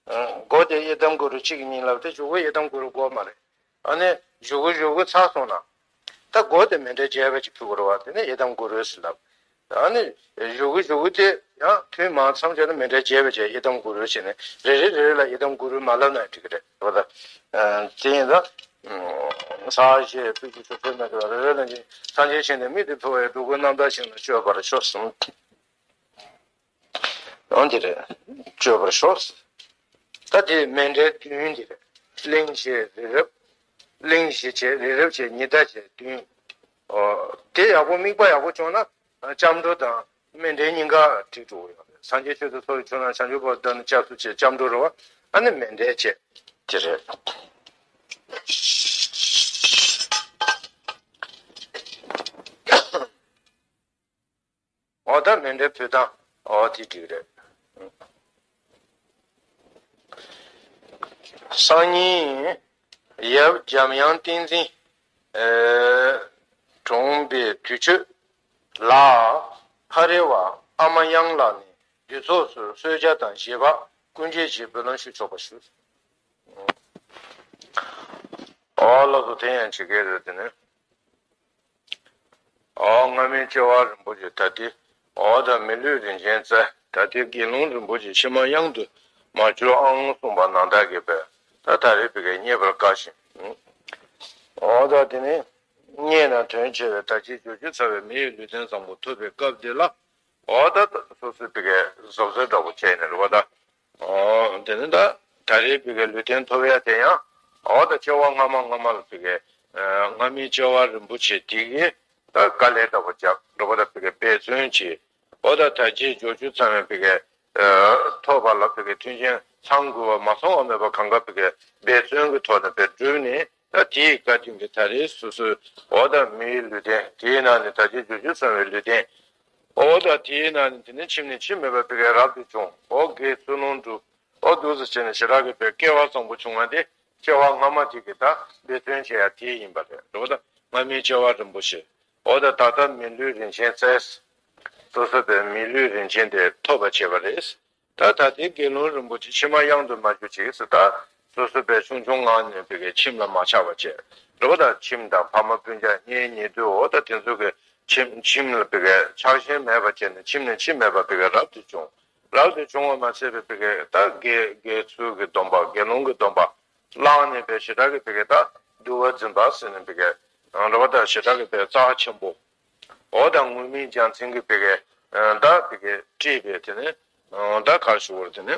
ཨ་སྒོ་དེ་ཡི་དམ་གུ་རུ་གཅིག་གཉིས་ལབ་དེ་གཞུག་གུ་ཡི་དམ་གུ་རུ་དགོས་མ་རེད། ཨ་ནི་གཞུག་གུ་གཞུག་གུ་ཚར་སོང་ན། ད་སྒོ་དེ་མཎྜལ་རྒྱས་པ་ཅིག་ཕུལ་དགོས་རེད་པ། དེ་ནས་ཡི་དམ་གུ་རུ་ཟེར་ལབ། ཨ་ནི་བཞུགས་གི་བཞུགས་གི་དེ་ཡང་ཐུན་མང་མཚམས་བྱས་ན་མཎྜལ་རྒྱས་པ་བྱས་ཡི་དམ་གུ་རུ་བྱས་ནས་རེ་རེ་རེ་རེ་ལ་ཡི་དམ་གུ་རུ་མ་ལབ་ན་འགྲིག་གི་རེད་བ་ད། དེ་ཡིན་ད། ས་ཞེས་སྤོས་ཀྱི་ཆུ་ཕུལ་མེད་དུ་རེ་རེ་ལ་སངས་རྒྱས་ཞིང་ནས་མིག་ཏུ་ཕུལ་བའི་འགྲོ་ཀུན་རྣམ་དག་ཞིང་ལ་སྤྱོད་པར་ཤོག་གསུངས། འོ་འདི་རེད། སྤྱོད་པར་ཤོག་ད་དེ་མཎྜལ་བདུན་འདི་རེད། གླིང་བཞི་རི་རབ། གླིང་བཞི་བྱས་རི་རབ་བྱས་ཉི་ཟླ་བྱས་བདུན། ཨོ། དེ་ཡག་པོ་དམིགས་པ་ཡག་པོ་བྱུང་ན་སྐྱབས་འགྲོ་དང་མཎྜལ་གཉིས་ཀ་འགྲིག་འགྲོ་གི་ཡོད་རེད། སངས་རྒྱས་ཆོས་དང་འཚོ་བའི་ཆོས་རྣམས་བྱང་ཆུབ་བར་དུ་བདག་ནི་སྐྱབས་སུ་མཆི། སྐྱབས་འགྲོ་རེད་བ། ཨ་ནི་མཎྜལ་བྱས་དེ་རེད། འོ་ད་མཎྜལ་ཕུལ་སྟངས་འོ་དེ་འགྲིག་རེད། སང་ཉིན་ཡབ་འཇམ་དབྱངས་བསྟན་འཛིན་གྲོངས་པའི་དུས་མཆོད་ལ་ཕ་རོལ་བ་ཨ་མ་གཡང་ལགས་ནས་འདུས་ཚོགས་སུ་གསོལ་ཇ་དང་བཞེས་པ་སྐུ་འགྱེད་ཀྱི་སྦུལ་ལམ་ཞུ་ཆོག་པ་ཞུ། ཨོ་ལགས་སོ། དེ་ཡང་བྱེད་ཀྱི་རེད་དེ་ནི། ཨོ་སྔ་མའི་སྐྱེ་བ་རིན་པོ་ཆེ་ད་ལྟའི་ཨོ་ད་མི་ལུས་རིན་ཆེན་རྩལ་ད་ལྟའི་དགེ་སློང་རིན་པོ་ཆེ་ཕྱི་མ་གཡང་དུ་མ་གྱུར་ཨང་གསུངས་པ་ནང་ལྟར་གྱི་བས་ད་ད་རེས་བི་གའི་རྙེད་པར་དཀའ་ཞིང་། ཨོ་ད་དེ་ནི་རྙེད་ན་དོན་ཆེ་བའི་ད་ཅིའི་བསྒྱུར་བཅོས་ཚར་བའི་མི་ཡི་ལུས་རྟེན་བཟང་པོ་ཐོབ་པའི་སྐབས་འདི་ལ། འོ་ད་སོ་སོའི་བི་གའི་བཟོ་བཟོ་འདྲ་པོ་བྱས་ནས་རེད་བ་ད། འོ་དེ་ནི་ད་ད་རེས་བི་གའི་ལུས་རྟེན་ཐོབ་ཡ་དེ་ཡང་འོ་ད་སྐྱེ་བ་སྔ་མ་སྔ་མ་ལ་བི་གའི་སྔ་མའི་སྐྱེ་བ་རིན་པོ་ཆེ་དེ་གི་ད་དཀའ་ལས་འདྲ་པོ་རྒྱབ་རེད་བ་ད། བི་གའི་འབད་བརྩོན་བྱས་འོ་ད་ད་ཅིའི་བསྒྱུར་བཅོས་ཚར་བའི་བི་གའི་ཐོབ་པ་ལ་བི་གའི་མཐུན་རྐྱེན་ཚང་དགོས་པ་མ་ཚང་བ་མེད་པ་གང་ག་བི་གའི་འབད་བརྩོན་གྱི་ཐོག་ནས་བི་གའི་བསྒྲུབས་ནས། ད་དེའི་བཀའ་དྲིན་གྱིས་ད་རེས་སོ་སོའི་འོ་ད་མིའི་ལུས་རྟེན་དེའི་ནང་ནས་ད་ཅིའི་བསྒྱུར་བཅོས་ཚར་བའི་ལུས་རྟེན། འོ་ད་དེའི་ནང་ནས་དེ་ནས་ཁྱིམ་ནས་ཁྱིམ་མེད་པ་བི་གའི་རབ་ཏུ་བྱུང་། འོ་དགེ་ཚུལ་སློང་སྒྲུབ། འོ་འདུག་སེ་བྱས་ནས་ཞེ་དྲག་གི་བི་གའི་སྐལ་བ་བཟང་པོ་བྱུང་བ་དེ་སྐྱེ་བ་སྔ་མ་དེ་གི་ད་འབད་བརྩོན་བྱེད་ཡ་དེ་ཡིན་པ་རེད་འགྲོ། ད་སྔ་མའི་སྐྱེ་བ་རིན་པོ་ཆེ་འོ་ད་ད་ལྟ་མི་ལུས་རིན་ཆེན་རྩལ། སོ་སོ་བི་མི་ལུས་རིན་ཆེན་དེ་ཐོབ་པ་བྱས་པ་རེད། ད་ད་ལྟའི་དགེ་སློང་རིན་པོ་ཆེ་ཕྱི་མ་གཡང་དུ་མ་གྱུར་ཅིག་ཟེར། ད་སོ་སོ་བི་ཆུང་ཆུང་ངང་ནས་བི་གའི་ཁྱིམ་ལ་མ་ཆགས་པ་བྱས་རེད་བ། ད་ཁྱིམ་དང་ཕ་མ་སྤུན་ཀྱག་གཉེན་ཉེ་དུ་འོ་ད་དེ་ཚོ་གི་ཁྱིམ་ཁྱིམ་ལ་བི་གའི་ཆགས་ཞེན་མེད་པ་བྱས་ནས་ཁྱིམ་ནས་ཁྱིམ་མེད་པ་བི་གའི་རབ་ཏུ་བྱུང་། རབ་ཏུ་བྱུང་བ་མ་ཚད་པའི་བི་གའི་ད་དགེ་དགེ་ཚུལ་གྱི་སྡོམ་པ་དགེ་སློང་གི་སྡོམ་པ་བླངས་ནས་བི་ཞེ་དྲག་གི་བི་གའི་ད་འདུལ་བ་འཛིན་པ་ཟེར་ནས་བི་གའི་རེད་བ། ད་ཞེ་དྲག་གི་བི་གའི་རྩ་ཆེན་པོ། འོ་ད་ངུར་སྨྲིག་རྒྱལ་མཚན་གྱི་བི་གའི་ད་བི་གའི་བཀྲིས་པའི་དེ་ནི་ད་གར་ཞུ་བར་དེ་ནི་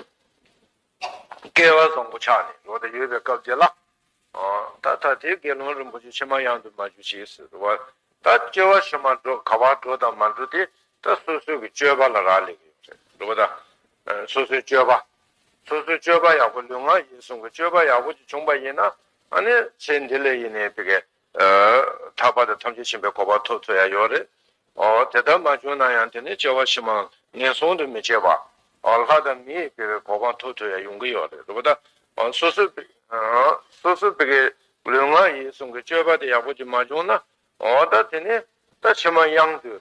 སྐལ་བ་བཟང་པོ་ཆགས་ནས་འོ་ད་ཡོད་པའི་སྐབས་དེ་ལ། ད་ད་དེ་དགེ་སློང་རིན་པོ་ཆེ་ཕྱི་མ་གཡང་དུ་མ་གྱུར་ཅིག་ཟེར་བ། ད་སྐྱེ་བ་ཕྱི་མ་འགྲོ་ག་བར་འགྲོ་དང་མ་འགྲོ་དེ་ད་སོ་སོའི་གི་སྤྱོད་པ་ལ་རག་ལས་ཀྱི་ཡོད་རེད་འགྲོ་བ། ད་སོ་སོའི་སྤྱོད་པ། སོ་སོའི་སྤྱོད་པ་ཡག་པོ་ལུས་ངག་ཡིད་གསུམ་གི་སྤྱོད་པ་ཡག་པོ་ཅིག་བྱུང་པ་ཡིན་ན་ཨ་ནི་ཚེ་འདི་ལ་ཡིན་ནའི་བི་གའི་ཐར་པ་དང་ཐམས་ཅད་མཁྱེན་པའི་གོ་འཕང་ཐོབ་ཐུབ་ཡ་ཡོད་རེད། འོ་དེ་ལྟར་མ་བྱུང་ན་ཡང་དེ་ནི་སྐྱེ་བ་ཕྱི་མ་ངན་སོང་དུ་མི་སྐྱེ་བ། འོ་ལྷ་དང་མིའི་བི་གའི་གོ་འཕང་ཐོབ་ཐུབ་ཡ་ཡོང་གི་ཡོད་རེད་རེད་བ། ད་སོ་སོ་སོ་སོ་བི་གའི་ལུས་ངག་ཡིད་གསུམ་གི་སྤྱོད་པ་དེ་ཡག་པོ་ཅིག་མ་བྱུང་ན་འོ་ད་དེ་ནི་ད་ཕྱི་མ་གཡང་དུ་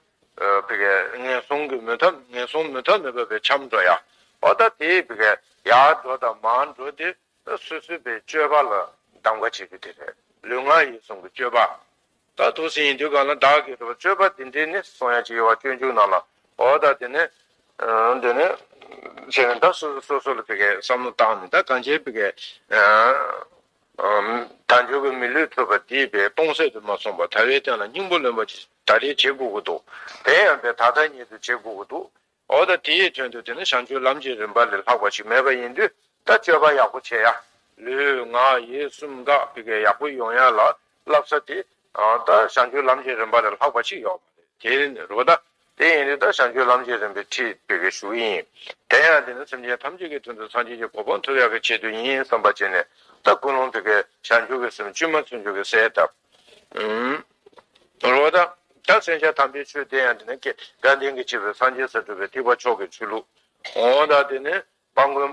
བི་གའི་ངན་སོང་གི་མུ་མཐའ་ངན་སོང་མུ་མཐའ་མེད་པ་བི་འཁྱམས་འགྲོ་ཡ། འོ་ད་དེའི་བི་གའི་ཡར་འགྲོ་དང་མར་འགྲོ་དེ། སོ་སོའི་བའི་སྤྱོད་པ་ལ་གདམ་ག་བྱེད་རྒྱུ་དེ་རེད། ལུས་ངག་ཡིད་གསུམ་གྱི་སྤྱོད་པ། ད་འདུག་སེ་ཡིན་དུས་གང་ལ་བདག་གིས་སྤྱོད་པ་འདི་འདྲའི་ནི་གསུང་ཡ་ཅིག་ཡོད་པ་སྤྱོད་འཇུག་ནང་ལ། འོ་ད་དེ་ནི། འདི་ནི། བྱས་ནས་ད་སོ་སོ་སོ་སོ་ལ་བི་གའི་བསམ་བློ་བཏང་ནས་ད་གང་ཅིའི་བི་གའི། དལ་འབྱོར་གྱི་མི་ལུས་ཐོབ་པ་འདིས་བའི་སྟོང་ཟད་དུ་མ་སོང་བར་ཐར་པའི་རྟེན་ལ་སྙིང་པོ་ལོན་པ་ཅིག་ད་རེས་བྱེད་དགོས་ཀྱི་འདུག་དེ་ཡང་བའི་ད་ལྟ་ཉིད་དུ་བྱེད་དགོས་ཀྱི་འདུག་འོ་ད་དེའི་དོན་དུ་དེ་ནི་བྱང་ཆུབ་ལམ་གྱི་རིམ་པ་ལས་ལྷག་པ་ཞིག་མེད་པ་ཡིན་དུས་ད་སྤྱོད་པ་ཡག་པོ་བྱེད་ཡ། ལུས་ངག་ཡིད་གསུམ་ཀ་བི་གའི་ཡག་པོ་ཡོང་ཡ་ལ་བསླབ་ས་དེ་ད་བྱང་ཆུབ་ལམ་གྱི་རིམ་པ་ལས་ལྷག་པ་ཞིག་ཡོད་མ་རེད། དེ་རེད་བ་ད། དེ་ཡིན་དུས་ད་བྱང་ཆུབ་ལམ་གྱི་རིམ་པའི་ཁྲིད་བི་གའི་ཞུ་གི་ཡིན། དེ་ཡང་དེ་ནི་སེམས་ཅན་ཐམས་ཅད་ཀྱི་དོན་དུ་སངས་རྒྱས་ཀྱི་གོ་འཕང་ཐོབ་ཡག་གི་ཆེད་དུ་ཡིན་བསམ་པ་བྱས་ནས་ད་ཀུན་སློང་བི་གའི་བྱང་ཆུབ་ཀྱི་སེམས་བཅོས་མ་ཚུན་ཆད་ཀྱི་གསལ་བཏབ། རེད་བ་ད། ད་མཚོན་བྱ་དམ་པའི་ཆོས་དེ་ཡང་དེ་ནི་དགའ་ལྡན་གྱིས་བྱས་པའི་སངས་རྒྱས་སུ་གྲུབ་པའི་ཐེག་པ་མཆོག་གི་ཆོས་ལུགས། འོ་ད་དེ་ནི་ཕ་རྒོད་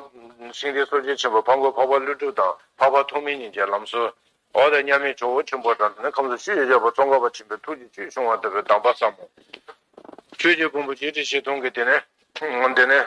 སེང་གེ་གསོ་དཔྱད་ཆེན་པོ་ཕ་རྒོད་འཕགས་པ་ཀླུ་སྒྲུབ་དང་འཕགས་པ་ཐོགས་མེད་གཉིས་ཀྱི་ལམ་སྲོལ། འོ་ད་མཉམ་མེད་ཇོ་བོ་ཆེན་པོ་དང་དེ་ནི་ཁམས་གསུམ་ཆོས་ཀྱི་རྒྱལ་པོ་ཙོང་ཁ་པ་ཆེན་པོའི་ཐུགས་རྗེ་ཆོས་སྐྱོང་བ་ལྟ་བུའི་གདམས་པ་ཟབ་མོ། ཆོས་ཀྱི་ཕུང་པོ་བརྒྱད་ཁྲི་བཞི་སྟོང་གི་དེ་ནི། དེ་ནི།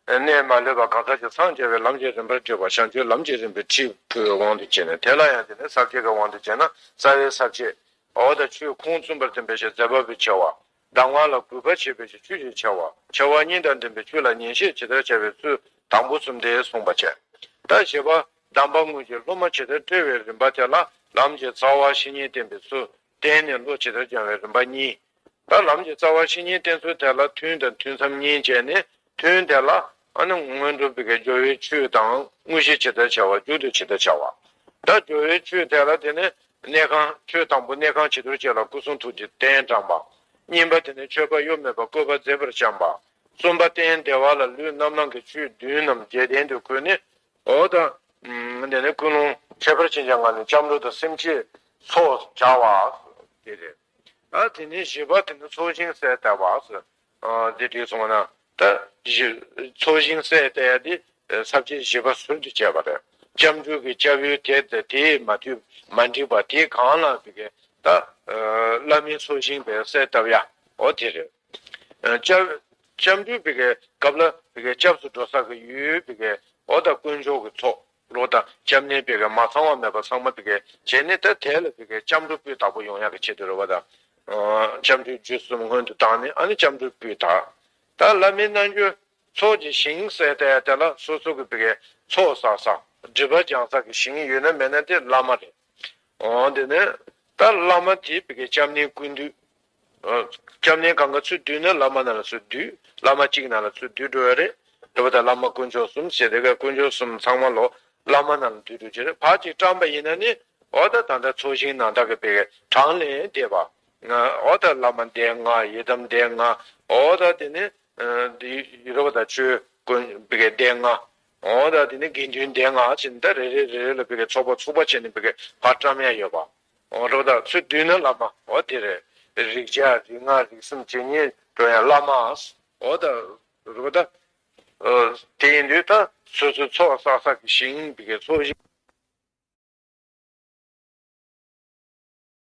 གནས་མ་ལུས་པ་གང་ཟག་གི་སངས་རྒྱས་པའི་ལམ་གྱི་རིམ་པར་བསྒྲེས་པ་བྱང་ཆུབ་ལམ་གྱི་རིམ་པའི་ཁྲིད་ཕུལ་བའི་དབང་དུ་བྱས་ནས་དེ་ལ་ཡང་དེ་ནི་ས་བཅད་ཀྱི་དབང་དུ་བྱས་ན་རྩ་བའི་ས་བཅད། འོ་ད་ཆོས་ཁུངས་བཙུན་པར་བསྟན་པའི་ཞེས་མཛད་པ་པོའི་ཆེ་བ། གདམས་ངག་ལ་གུས་པ་བྱེད་པའི་ཆོས་ཀྱི་ཆེ་བ། ཆེ་བ་གཉིས་དང་ལྡན་པའི་ཆོས་ལ་ཉན་བཤད་ཇི་ལྟར་བྱ་བའི་ཚུལ་དང་པོ་གསུམ་དེ་གསུངས་པ་བྱས། ད་བཞི་པ་གདམས་པ་དངོས་ཀྱི་སློབ་མ་ཇི་ལྟར་བཀྲི་བའི་རིམ་པ་དེ་ལ་ལམ་གྱི་རྩ་བ་བཤེས་གཉེན་བསྟེན་པའི་ཚུལ། བསྟེན་ནས་བློ་ཇི་ལྟར་སྦྱང་བའི་རིམ་པ་གཉིས། ད་ལམ་གྱི་རྩ་བ་བཤེས་གཉེན་བསྟེན་ཚུལ་དེ་ལ་ཐུན་དང་ཐུན་མཚམས་གཉིས་བྱས་ནས། ཐུན་དེ་ལ་ཨ་ནི་སྔོན་འགྲོ་བི་གའི་སྦྱོར་བའི་ཆོས་དང་དངོས་གཞི་ཇི་ལྟར་བྱ་བ། མཇུག་ཏུ་ཇི་ལྟར་བྱ་བ། ད་སྦྱོར་བའི་ཆོས་དེ་ལ་དེ་ནི་གནས་ཁང་། ཆོས་དང་པོ་གནས་ཁང་བྱི་དོར་བཅས་ལ་སྐུ་གསུང་ཐུགས་ཀྱི་རྟེན་བཀྲམ་པ། གཉིས་པ་དེ་ནི་མཆོད་པ་གཡོ་མེད་པར་བཀོད་པ་མཛེས་པར་བཤམས་པ། གསུམ་པ་རྟེན་བདེ་བ་ལ་ལུས་རྣམ་སྣང་གི་ཆོས་བདུན་རྣམས་རྒྱལ་ལྡན་དུ་བཀོད་ནས། འོ་ད། ཨམ། དེ་ནས་ཀུན་སློང་ཁྱད་པར་ཅན་གྱི་ངང་ནས་སྐྱབས་འགྲོ་དང་སེམས་བསྐྱེད་ཚོགས་བྱ་བ་དེ་རེད། ཨ། དེ་ནས་བཞི་པ་དེ་ནི་ཚོགས་ཞིང་གསལ་བཏབ་པ། ཨ། དེ་བྲིས་སོང་ན་ད་བཞི། ཚོགས་ཞིང་གསལ་བཏབ་ཡ་དེ་ས་བཅད་བཞི་པ་ཟུར་དུ་བྱས་པ་རེད། སྐྱབས་འགྲོ་གི་སྐྱབས་ཡུལ་དེ་དང་དེས་མ་མཐུན་མ་འགྲིག་པ་དེ་གང་ལ་བི་གའི་ད་བླ་མའི་ཚོགས་ཞིང་བས་གསལ་བཏབ་ཡ། འོ་དེ་རེད། སྐྱབས། སྐྱབས་འགྲོ་བི་གའི་སྐབས་ལ་བི་གའི་སྐྱབས་སུ་འགྲོ་ས་གི་ཡུལ་བི་གའི་འོ་ད་དཀོན་མཆོག་གི་ཚོགས་ལོ་ད་སྐྱབས་གནས་བི་གའི་མ་ཚང་བ་མེད་པ་ཚང་མ་བི་གའི་བྱས་ནས། ད་དེ་ལ་བི་གའི་སྐྱབས་འགྲོ་སྤུས་དག་པོ་ཡོང་ཡག་གི་ཆེད་དུ་རེད་བ། ད་སྐྱབས་འགྲོའི་རྒྱུ་གསུམ་སྔོན་དུ་བཏང་ནས། ཨ་ནི་སྐྱབས་འགྲོ་སྤུས་དག་ད་བླ་མའི་རྣལ་འབྱོར་ཚོགས་ཀྱི་ཞིང་གསལ་བཏབ་ཡ་དེ་ལ་སོ་སོ་གི་བི་གའི་ཚོགས་བསགས་ས། སྒྲིབ་པ་སྦྱང་ས་གི་ཞིང་ཡོད་ན་མེད་ན་དེ་བླ་མ་རེད། འོ་དེ་ནས་ད་བླ་མ་དེ་བི་གའི་སྐྱབས་གནས་ཀུན་འདུས། ཨ། སྐྱབས་གནས་གང་ག་ཚུར་བསྡུས་ན་བླ་མ་ནང་ལ་ཚུར་བསྡུས། བླ་མ་གཅིག་ནང་ལ་ཚུར་བསྡུས་འགྲོ་ཡ་རེད། རེད་བ། ད་བླ་མ་དཀོན་མཆོག་གསུམ་ཟེར་དེ་ག་དཀོན་མཆོག་གསུམ་ཚང་མ་ལོ་བླ་མ་ནང་ལ་བསྡུས་འགྲོ་གི་རེད། ཕར་གཅིག་བཀྲམ་པ་ཡིན་ན་ནི་འོ་ད་ད་ལྟ་ཚོགས་ཞིང་ནང་ད་གི་བི་གའི་གྲངས་ལས་འདས་པ། འོ་ད་བླ་མ་སྡེ་ལྔ། ཡི་དམ་སྡེ་ལྔ། འོ་ད་དེ་ནི་ཨ། དེ་རེད་བ། ད་ཆོས་དཀོན་བི་གའི་སྡེ་ལྔ། འོ་ད་དེ་ནི་དགེ་འདུན་སྡེ་ལྔ་ཟེར་ནས་ད་རེ་རེ་རེ་རེ་ལ་བི་གའི་ཚོགས་པ་ཚོགས་པ་བྱས་ནས་བི་གའི་ཕར་བཀྲམ་ཡ་ཡོད་པ། འོ་རེད་བ། ད་ཚུར་བསྡུས་ན་བླ་མ། འོ་དེ་རེད། རིགས་བརྒྱ། རིགས་ལྔ། རིགས་གསུམ་ཇི་སྙེད་འགྲོ་ཡང་བླ་མ། འོ་ད་རེད་བ། ད་ཨ། དེ་ཡིན་དུས་ད་སོ་སོའི་ཚོགས་བསགས་ས་གི་ཞིང་བི་གའི་ཚོགས་ཞིང་